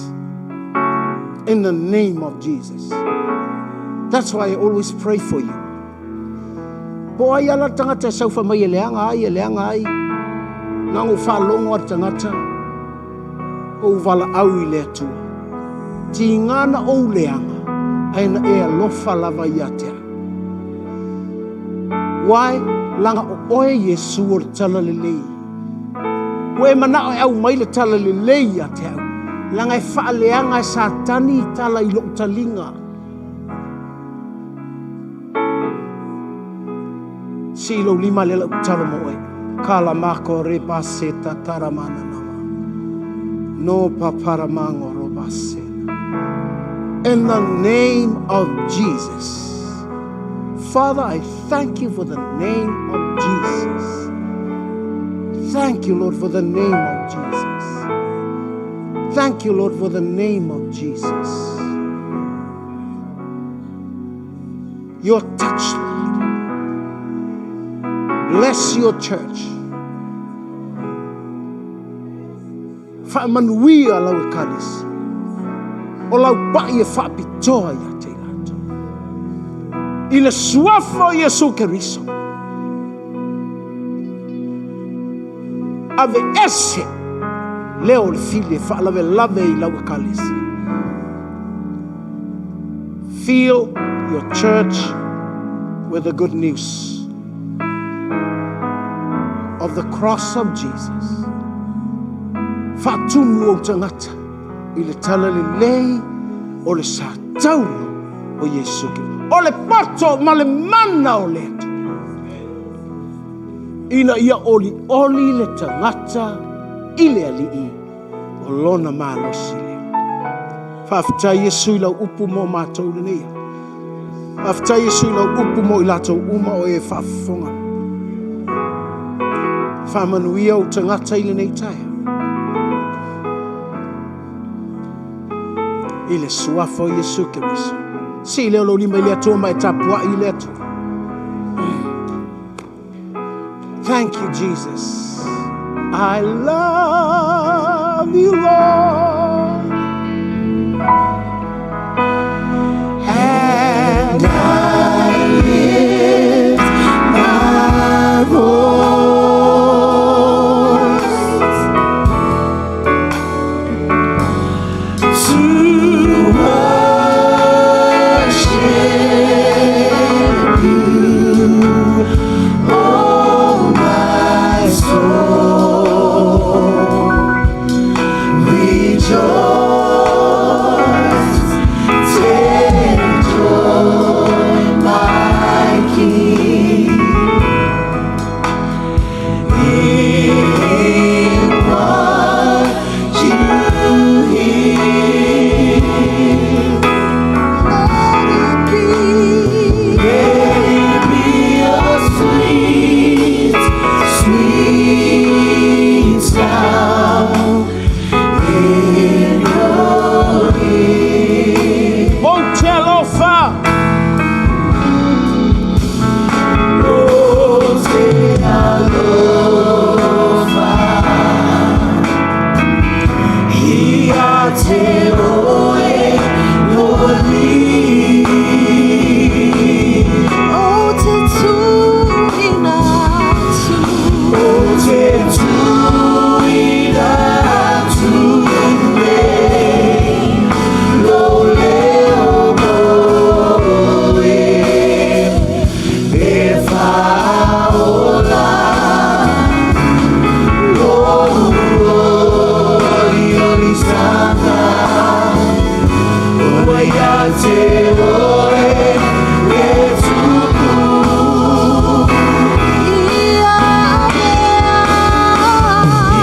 in the name of Jesus. That's why I always pray for you. Po ai ala le tagata e saufa mai e leaga ai, e leaga ai. Na ona ou faalogo a le tagata, ou valaau i le Atua. Tiga na ou leaga, ae na e alofa lava ia te au. Why? Leaga o oe Iesu o le talalelei. Ua e manao e aumai le talalelei ia te au. Leaga e faaleaga e Satani i tala i lou taliga. Sii lou lima lea lau tatalo mo oe. Kala mako re base tatara mana nama. No papara mango ro base. In the name of Jesus. Father, I thank you for the name of Jesus. Thank you, Lord, for the name of Jesus. Thank you, Lord, for the name of Jesus. Your touch, Lord. Bless your church. Faamanuia lau ekalesia. O lau pa'i e faapitoa ia te i latou. I le suafa o Iesu Keriso. Ave ese leo o le fili e faalavelave i lau ekalesia. Fill your church with the good news of the cross of Jesus. Faatumu ou tagata i le tala lelei o le sa taula o Iesu Keriso. O le poto ma le mana o le Atua. Ina ia olioli le tagata i le Alii o lona malosi lea. Faafetai Iesu i lau upu mo matou lenei ao. Faafetai Iesu i lau upu mo i latou uma o e faafofoga. Faamanuia ou tagata i lenei taeao. I le suafa o Iesu Keriso. Sii lea o lou lima i le Atua ma e tapuai i le Atua. Thank you, Jesus. I love you, Lord. And I lift my voice to worship you, oh my soul. Rejoice, take joy, my King. In what you hear. Let it be a sweet, sweet sound in your ear. Ou te alofa. Ou te alofa. Ia te oe lo alii. Ou te tuuina atu. Ou te tuuina atu nei lou leo mo oe e faaola lou oliolisaga ua ia te oe le tupu. Ia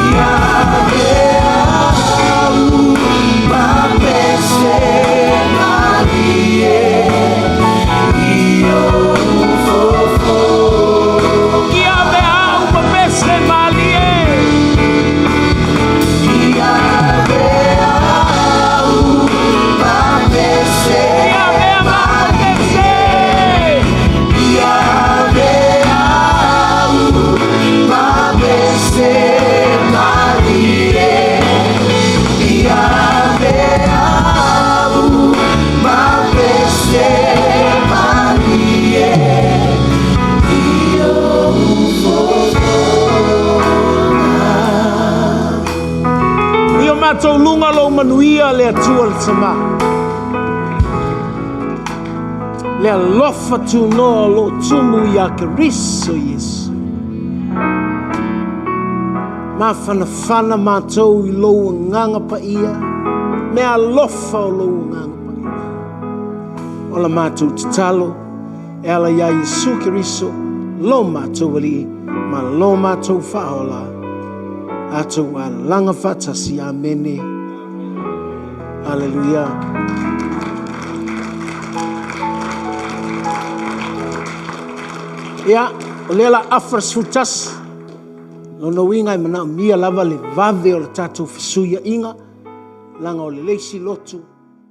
Ia avea au ma pese malie i ou fofo. Ia avea au ma pese malie. Ia avea au ma pese Ia avea ma pese. Ia avea au ma pese malie. Ia avea au ma pese malie i ou fofo. I o matou luga lou manuia le Atua le Tamā. Le alofa tunoa o loo tumu ia Keriso Iesu. Mafanafana matou i lou agaga paia, me alofa o lou agaga paia. O la matou tatalo, e ala ia Iesu Keriso, lo matou Alii, ma lo matou Faaola. Tatou alaga faatasi, amene. Aleluia. Ia, o lea la afa le 11. Lona uiga e manaomia lava le vave o le tatou fesuiaiga, laga o le le isi lotu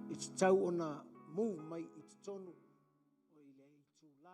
e tatau ona move mai i totonu o le itulā.